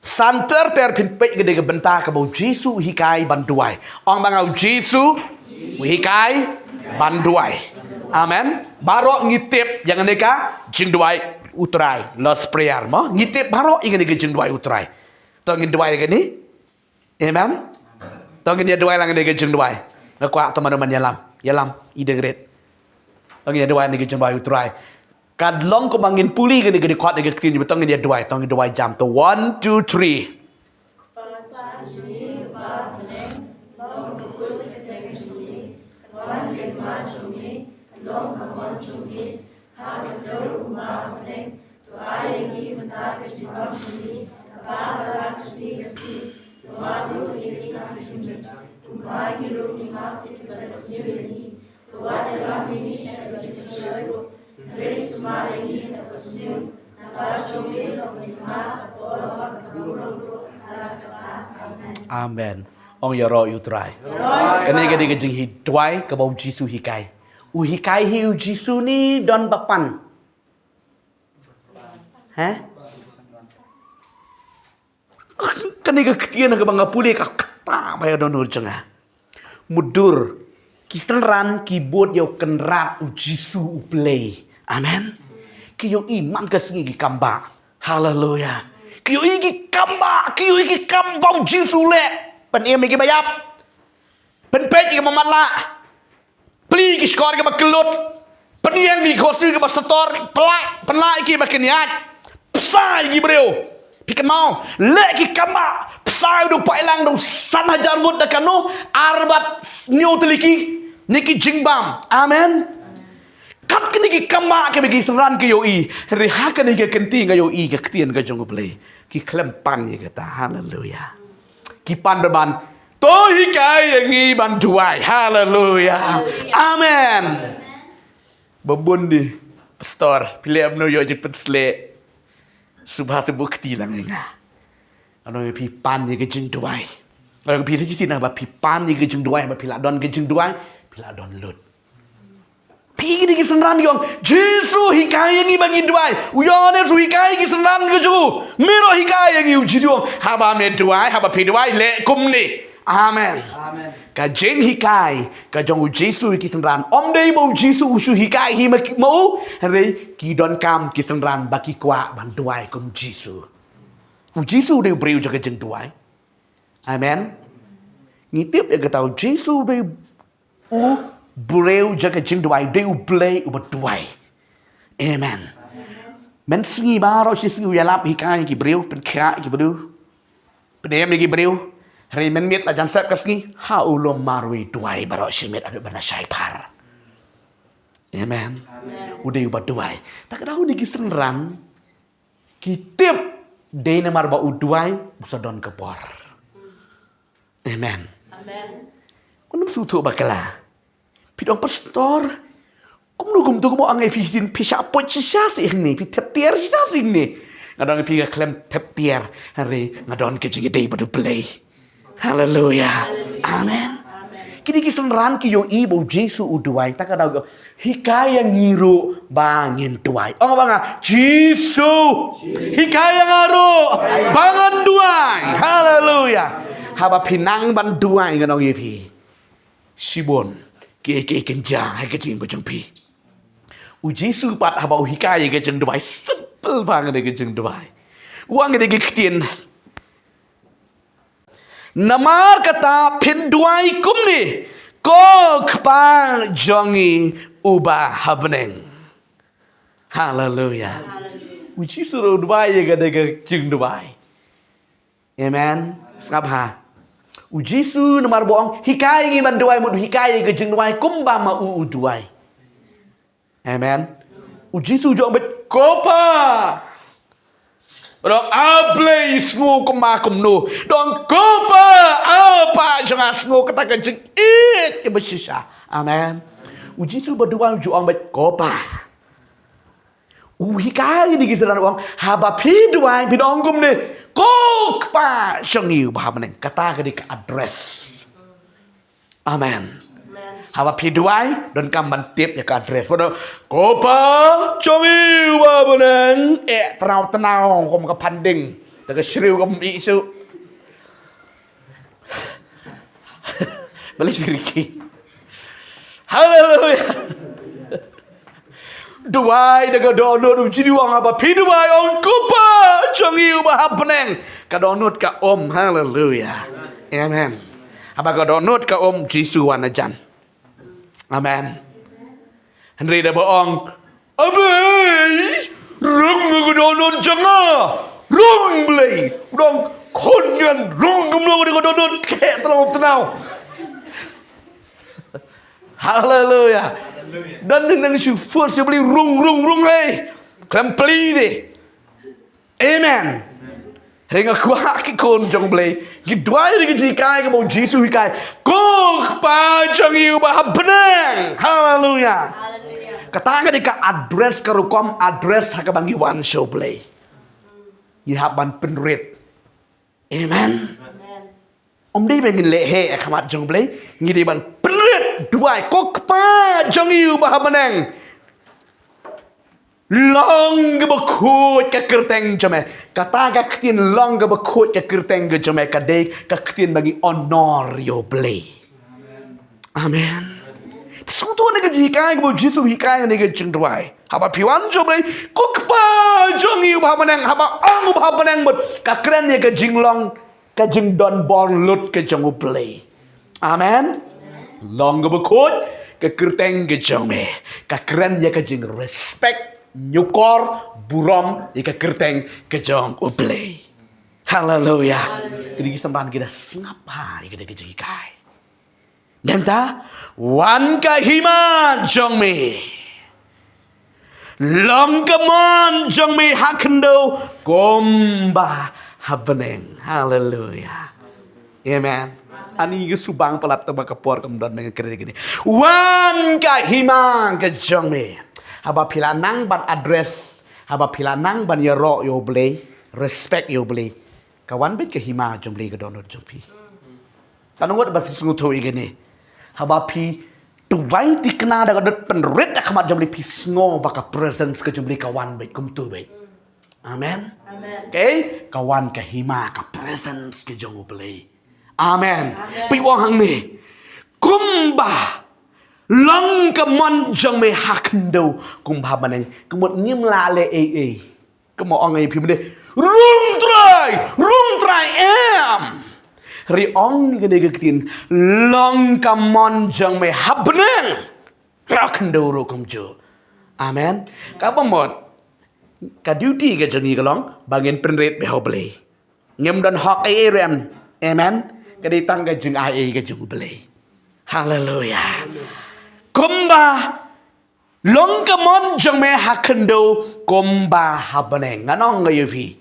san ter ter, phin peit ka dei ka bynta kaba U Jisu u hikai ban duwai. Ong ba nga, U Jisu u hikai ban duwai. Amen. Baroh ngi tip ïa kane ka jingduwai U Trai, Lord's Prayer mo. Ngi tip baroh ïa kane ka jingduwai U Trai. To ngin duwai ïa kane. Amen. To ngin ïa duwai lang ïa kane ka jingduwai. Nga kwah to mano man ïalam, ïalam, i dang rit. To ngin ïa duwai ïa kane ka jingduwai U Trai. Ka long kumba ngin pule ïa kane ka dkhot ïa ka ktien, to ngin ïa duwai, to ngin duwai jam. To one, two, three. Ha ka dewbah u Blei, to ai ïa ngi mynta ka jingbam jong ngi, ka ba ha la ka sngi ka sngi, to map ïa ngi na ka jingmut, kumba ngi ruh ngi map ïa kiba la sniew ïa ngi, to wat ïalam ïa ngi sha ka jingpynshoi ruh, hynrei sumar ïa ngi na ka sniew, namar jong ngi ka long ka hima, ka por bad ka burom ruh ha la ka ta. Amen. Amen. Ong ïaroh ïa U Trai. Ïaroh ïa U Trai. Kane ka dei ka jingduwai kaba U Jisu u hikai. U hikai hi U Jisu ne don ba pan? He? Kane ka ktien kaba nga pule ka kata ba ïa don ur jong nga. Mutdur, ki synran ki bud ïa u Kynrad U Jisu U Blei. Amen. Ki ïohi man ka sngi ki kam bah. Haleluia. Ki ïohi ki kam bah, ki ïohi ki kam ba U Jisu u leh. Pynim ïa kiba ïap. Pynpeit ïa kiba matlah. Plie ki shkor kiba kyllut. Pynïeng ïa ki khohsiew kiba shator. Pynlah, pynlah ïa kiba kynïaid. Bsa ïa ki briew. Phi kynmaw, leh ki kam bah. Bsa ïa u paidlang da u san hajar ngut da kano, ar bad hynñiew tylli ki, ne ki jingbam. Amen. Kat kine ki kam bah kiba ki synran ki ïohi. Hynrei ha kane ka kynti nga ïohi ka ktien ka jong U Blei, ki khlem pan ïa kata. Haleluia. Ki pan ba ban, to hikai ïa ngi ban duwai. Haleluia. Amen. Ba bun de, pastor, phi leh mano ïoh jingpynsleh? Sngewbha sngewbha kti lang ïa nga. Nga ong ïa phi, pan ïa ka jingduwai. Nga ong ïa phi, shisien ba phi pan ïa ka jingduwai, ba phi la don ka jingduwai, phi la don lut. Phi, kine ki synran ki ong, Jisu hikai ïa ngi ba ngin duwai. U Ïoannis u hikai ïa ki synran ka jong u, me ruh hikai ïa ngi. U Jisu u ong, haba me duwai, haba phi duwai, leh kumne. Amen. Amen. Ka jinghikai ka jong U Jisu ïa ki synran, ym dei ba U Jisu u shu hikai hi ma ki, ma u, hynrei ki donkam ki synran ba ki kwah ban duwai kum U Jisu. U Jisu u dei u briew jong ka jingduwai. Amen. Ngi tip ïa kata, U Jisu u dei u briew jong ka jingduwai, u dei U Blei uba duwai. Amen. Mynsngi baroh shi sngi u ïalap hikai ïa ki briew, pynkhiah ïa ki briew, pynim ïa ki briew. Hynrei mynmiet la jan sep ka sngi, ha u lum marwei duwai baroh shi miet haduh ba na shai phar. Amen. U dei uba duwai. Ta ka daw kine ki synran ki tip dei namar ba u duwai u sa don ka bor. Amen. Ngam sngewthuh bakla. Phi dang pastor, kumno kumto kumno, nga ong ïa phi shisien, phi shah poi shisha shisha hangne, phi thep tiar shisha shisha hangne. Nga dang ong ïa phi, nga khlem thep tiar, hynrei nga don ka jingïadei bad U Blei. Haleluya. Amen. Kine ki synran ki ïohi ba U Jisu u duwai, ta ka daw, hikai ïa ngi ruh ba ngin duwai. Ong ba nga, Jisu, hikai ïa nga ruh ba ngan duwai. Haleluya. Haba phi nang ban duwai, ngan ong ïa phi, shibun kiei kiei kin jia ha ka jingim ka jong phi. U Jisu pat haba u hikai ïa ka jingduwai, simple bha ka dei ka jingduwai. U ong ïa ka ktien, namar kata phin duwai kumne: Ko Kpa jong ngi uba ha bneng. Haleluya. U Jisu ruh u duwai ïa ka dei ka jingduwai. Amen. Sngap ha. U Jisu namar ba u ong, hikai ngi ban duwai, mut u hikai ïa ka jingduwai kumba ma u u duwai. Amen. U Jisu u ju ong beit, Ko Pa. Ba dang, A Blei, sngew kumba kumno. Dang, Ko Pa, A Pa jong nga, sngew kata ka jingïeit kaba shisha. Amen. U Jisu ba duwai u ju ong beit, Ko Pa. U hikai ïa kine ki synran u ong, haba phi duwai, phin ong kumne: Ko Kpa jong ngi uba ha bneng. Kata ka dei ka address. Amen. Haba phi duwai, donkam ban tip ïa ka address. Ba dang, Ko Pa jong ngi uba ha bneng. Eh, tnaw tnaw kum ka phan ding. Ta ka shriew kam ïeh shuh. Balei phi rkhie? Haleluya. Duwai da ka dohnud, u Jisu u ong, haba phi duwai ong, Ko Pa jong ngi uba ha bneng. Ka dohnud ka um. Haleluya. Amen. Haba ka dohnud ka um, Jisu wan hajan. Amen. Hynrei da ba ong, A Blei, rung ka dohnud jong nga. Rung, Blei. U dang, khun ngan, rung kumno ka dohnud, khe tlaw tnaw. Haleluya. Don nang shu force Blei, rung, rung, rung, hei. Khlem plie de. Amen. Hynrei nga kwah ki khun jong Blei ki duwai da ka jinghikai kaba u Jisu u hikai, Ko Kpa jong ngi uba ha bneng. Haleluya. Kata ka dei ka address, ka rukom address ha kaba ngi wan sha u Blei. Ngi hap ban pynrit. Amen. Ym dei ba ngin leh heh ha khmat jong u Blei, ngi dei ban pynrit duwai, Ko Kpa jong ngi uba ha bneng. Long kaba khuid ka kyrteng jong me. Kata ka ktien long kaba khuid ka kyrteng ka jong me ka dei ka ktien ba ngi honor ïa u Blei. Amen. Sngewthuh na ka jinghikai kaba u Jisu u hikai na ka jingduwai. Haba phi wan sha u Blei, Ko Kpa jong ngi uba ha bneng, haba ong uba ha bneng mut ka kren ïa ka jinglong, ka jingdon bor lut ka jong u Blei. Amen. Long kaba khuid ka kyrteng ka jong me. Ka kren ïa ka jingrespect, ñiewkor, burom ïa ka kyrteng ka jong u Blei. Haleluya. Kine ki samran ki da sngap ha ïa ka dei ka jinghikai. Nangta, wan ka hima jong me. Long ka mon jong me ha khyndew kumba ha bneng. Haleluya. Amen. Ani ka subang palat tang ba ka por kam don nang kren kine. Wan ka hima ka jong me. Haba phi la nang ban address, haba phi la nang ban ïaroh ïa u Blei, respect ïa u Blei. Ka wan beit ka hima jong u Blei ha ka dohnud jong phi. Tang ngut ba phi sngewthuh ïa kane. Haba phi duwai thikna da ka dohnud pynrit ha khmat jong u Blei, phi sngew ba ka presence ka jong u Blei ka wan beit kumto beit. Amen. Amen. Okay? Ka wan ka hima, ka presence ka jong u Blei. Amen. Amen. Phi wan hangne. Kumba long ka mon jong me ha khyndew kumba ha bneng. Ka mut ngim lah leh ei ei. Kumba ong ïa phi mynne, rung Trai, rung Trai em. Hynrei ong ïa kane ka ktien, long ka mon jong me ha bneng, ha khyndew ruh kumjuh. Amen. Kaba mut ka duty ka jong ngi ka long ba ngin pynrit beit ha u Blei. Ngim don hok ei ei ruh em. Amen. Ka dei tang ka jingai ei ka jong U Blei. Haleluya. Kumba long ka mon jong me ha khyndew kumba ha bneng. Ngan ong ïa phi,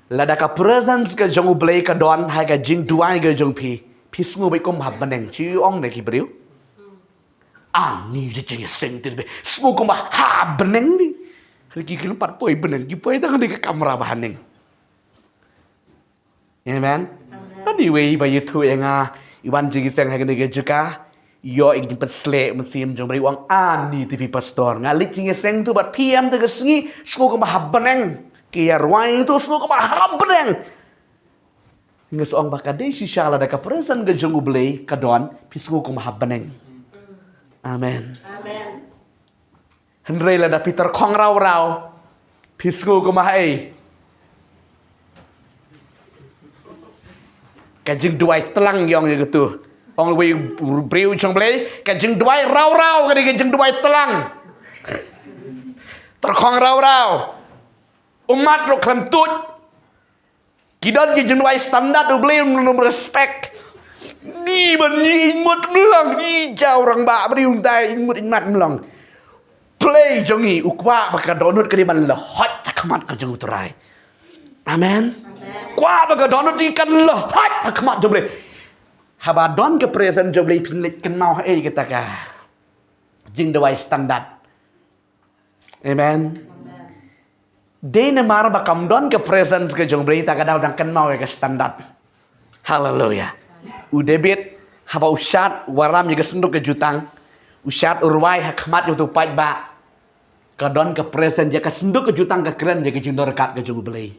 lada ka presence ka jong U Blei ka don ha ka jingduwai ka jong phi, phi sngew beit kum ha bneng. Shu ong da ki briew, ani da jingïaseng te, sngew kum ha bneng ni. Hynrei ki khlem pat poi bneng, ki poi tang ha ka kamra ba haneng. Amen. Ani wei ba ïathuh ïa nga, i wan jingïaseng ha kane ka jaka, ïoh i jingpynsleh mynsiem jong briew, ong ani te phi pastor. Nga leit jingïaseng tu bad phi em te ka sngi, sngew kum ha bneng. Ki ïa rwai tu sngew kum ha bneng. Nga sa ong ba ka dei shisha lada ka presence ka jong U Blei ka don, phi sngew kum ha bneng. Amen. Amen. Hynrei lada phi tyrkhong raw raw, phi sngew kum ha ei? Ka jingduwai tlang ïong ïa katu. Ong wei u briew jong Blei, ka jingduwai raw raw ka dei ka jingduwai tlang. Tyrkhong raw raw. Ummat ruh khlem tuid. Ki don ki jingduwai standard U Blei, um, um respect. Ni ban ni ing mut mlong, ni jaw rangbah briew dai ing mut ing mat mlong. Blei jong ngi u kwah ba ka dohnud ka dei ban lehot ha khmat ka jong U Trai. Amen. Kwah ba ka dohnud ka lehot ha khmat jong Blei. Haba don ka presence jong Blei phin leit kynmaw ha ei kata ka jingduwai standard. Amen. Dei namar ba kam don ka presence ka jong Blei ta ka daw dang kynmaw ïa ka standard. Haleluya. U David haba u shad waram ïa ka synduk ka jutang, u shad u rwai ha khmat ïa utu u paidbah. Ka don ka presence ïa ka synduk ka jutang ka kren ïa ka jingdon ryngkat ka jong U Blei.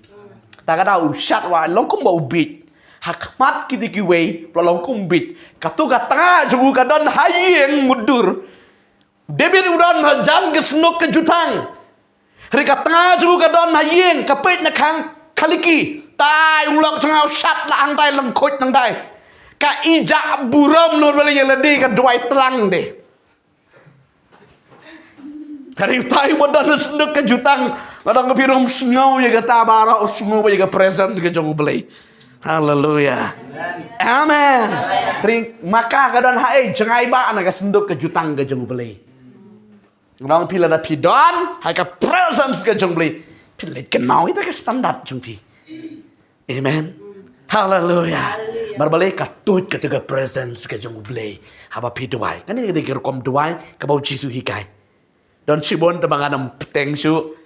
Ta ka daw u shad wa long kumba u bieit. Ha khmat kiti kiwei, pla long kum bieit. Katu ka tnga jong u ka don ha ïing mutdur. David u don hajan ka synduk ka jutang. Hynrei ka tnga jong u ka don ha ïing, ka peit na khang khaliki. Tai u lok tnga u shad la hangtai lyngkhuid nangtai. Ka ijak burom noh ba la ïa lade ka duwai tlang de. Hynrei utai u ba don ha synduk ka jutang. Lada nga phi ruh sngew ïa kata baroh, sngew ïa ka presence ka jong U Blei. Haleluya. Amen. Hynrei ma ka ka don ha ei, jngai ba na ka synduk ka jutang ka jong U Blei. Ngan ong phi lada phi don ha ka presence ka jong Blei, phi leit kynmaw ïa ka standard jong phi. Amen. Haleluya. Haleluya. Mar balei ka tuid kata ka presence ka jong U Blei haba phi duwai. Kane ka dei ka rukom duwai kaba U Jisu hikai. Don shibun te ba ngan ym bteng shuh.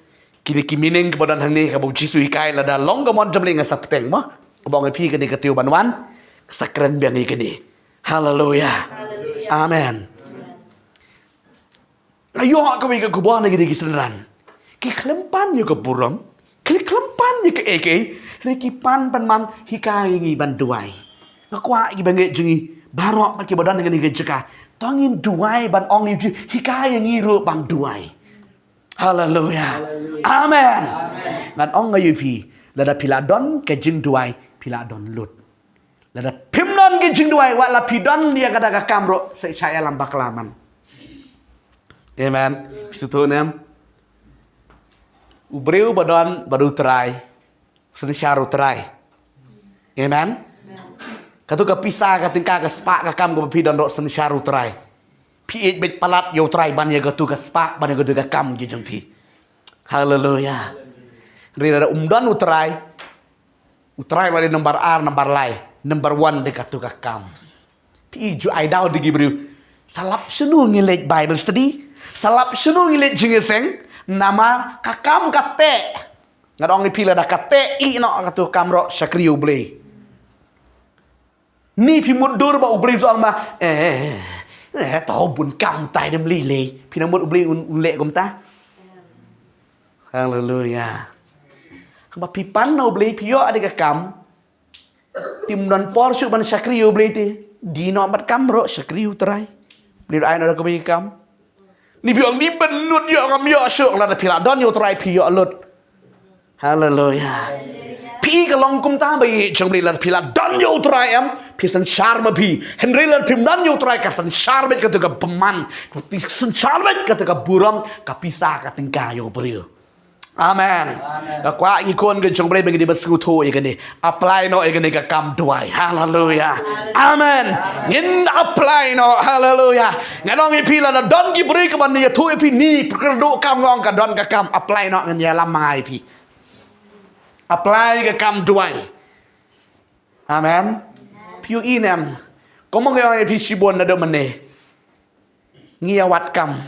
Kine ki meaning kaba don hangne kaba U Jisu hikai, lada long ka mon jong Blei nga sa bteng mo. Kaba ong ïa phi kane ka tiew ban wan, nga sa kren biang ïa kane. Haleluya. Haleluya. Amen. Nga ïoh kawei ka khubor na kine ki synran. Ki khlem pan ïa ka burom, ki khlem pan ïa kaei kaei, hynrei ki pan ban man hikai ïa ngi ban duwai. Nga kwah kiba ngeit jong ngi baroh bad kiba don ha kane ka jaka, to ngin duwai ban ong ïa U Jisu hikai ïa ngi ruh ban duwai. Haleluya. Haleluya. Amen. Amen. Ngan ong ïa phi, lada phi la don ka jingduwai, phi la don lut. Lada phim don ka jingduwai, wat la phi don ïa kata ka kam ruh, sa shah ïalam bakla man. Amen. Phi sngewthuh ne em? U briew ba don bad U Trai, synshar U Trai. Amen. Katu ka pisa, ka tyngka, ka spah, ka kam kaba phi don ruh, synshar U Trai. Phi ïeit beit palat ïa U Trai ban ïa katu ka spah, ban ïa katu ka kam ki jong phi. Haleluya. Hynrei lada um don U Trai, U Trai ba dei number ar, number lai, number one dei katu ka kam. Phi ju ai daw da ki briew. Sa lap shano ngi leit Bible study, sa lap shano ngi leit jingïaseng, namar ka kam ka teh. Nga ong ïa phi lada ka teh, ïeh noh katu ka kam ruh, shakri U Blei. Ni phi mutdur ba U Blei u ong ba, eh, eh, to bun kam tai dem lei lei. Phi nang mut U Blei un, un leh kumta? Haleluya. Haba phi pan na U Blei phi ïoh ade ka kam. Phim don por shuh ban shakri U Blei te. Die noh bad kam ruh, shakri U Trai. Blei ruh ai noh da kawei ka kam. Ni phi ong ni bynnud ïoh ngam ïoh shuh, lada phi la don ïa U Trai phi ïoh lut. Haleluya. Phi ka long kumta ba ïeit jong Blei, lada phi la don ïa U Trai em, phi synshar ma phi. Hynrei lada phim don ïa U Trai ka synshar beit katu ka bymman. Phi synshar beit katu ka burom, ka pisa, ka tyngka ïa u briew. Amen. Ka kwah ki khun ka jong U Blei ba ngin ïa sngewthuh ïa kane. Apply noh ïa kane ka kam duwai. Haleluya. Amen. Ngin apply noh. Haleluya. Ngan ong ïa phi, lada don ki briew kiban ïathuh ïa phi, ni pyrkhat duh kam, nga ong ka don ka kam, apply noh, ngin ïalam ma nga ïa phi. Apply ka kam duwai. Amen. Phi ïohi ne em? Kumba nga ong ïa phi shibun naduh mynne. Ngi ïa wad kam.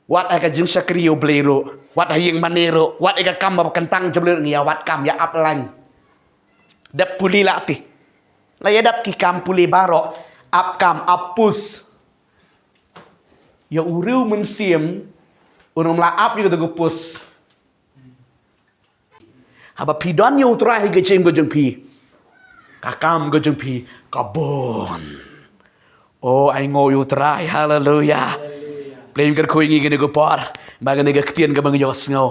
Wat ha ka jingshakri U Blei ruh, wat ha ïing mane ruh, wat ha ka kam ba kyntang jong U Blei ruh, ngi ïa wad kam, ïa ap line. Dep pule lah te. La ïa dep ki kam pule baroh. Ap kam, ap post. Ïa u riew mynsiem un ym lah ap ïa kata ka post. Haba phi don ïa U Trai ha ka jingim ka jong phi, ka kam ka jong phi ka bun. O, ai nguh ïa U Trai. Haleluya. Blei un kyrkhu ïa ngi kane ka por, ba kane ka ktien kaba ngi ïohsngew.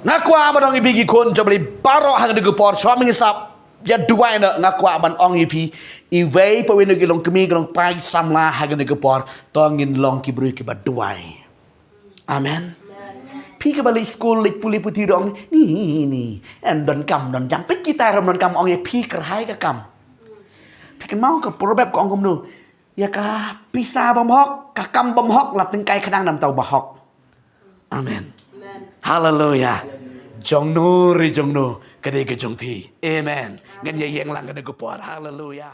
Nga kwah ban ong ïa phi ki khun jong U Blei baroh ha kane ka por, shuwa ba ngin sa ïa duwai noh, nga kwah ban ong ïa phi, iwei pa iwei na ki longkmie, ki longtrai samla ha kane ka por, to ngin long ki briew kiba duwai. Amen. Phi kaba leit skul, leit pule puthi ruh ong, ni, ni, em, donkam, donkam. Peit kita ruh ym donkam, ong ïa phi kyrhai ka kam. Phi kynmaw ka proverb ka ong kumno? Ïa ka pisa bym hok, ka kam bym hok, la tyngkai khnang namar ba hok. Amen. Haleluya. Jong no re jong no, ka dei ka jong phi. Amen. Ngan ïa ïeng lang kane ka por. Haleluya.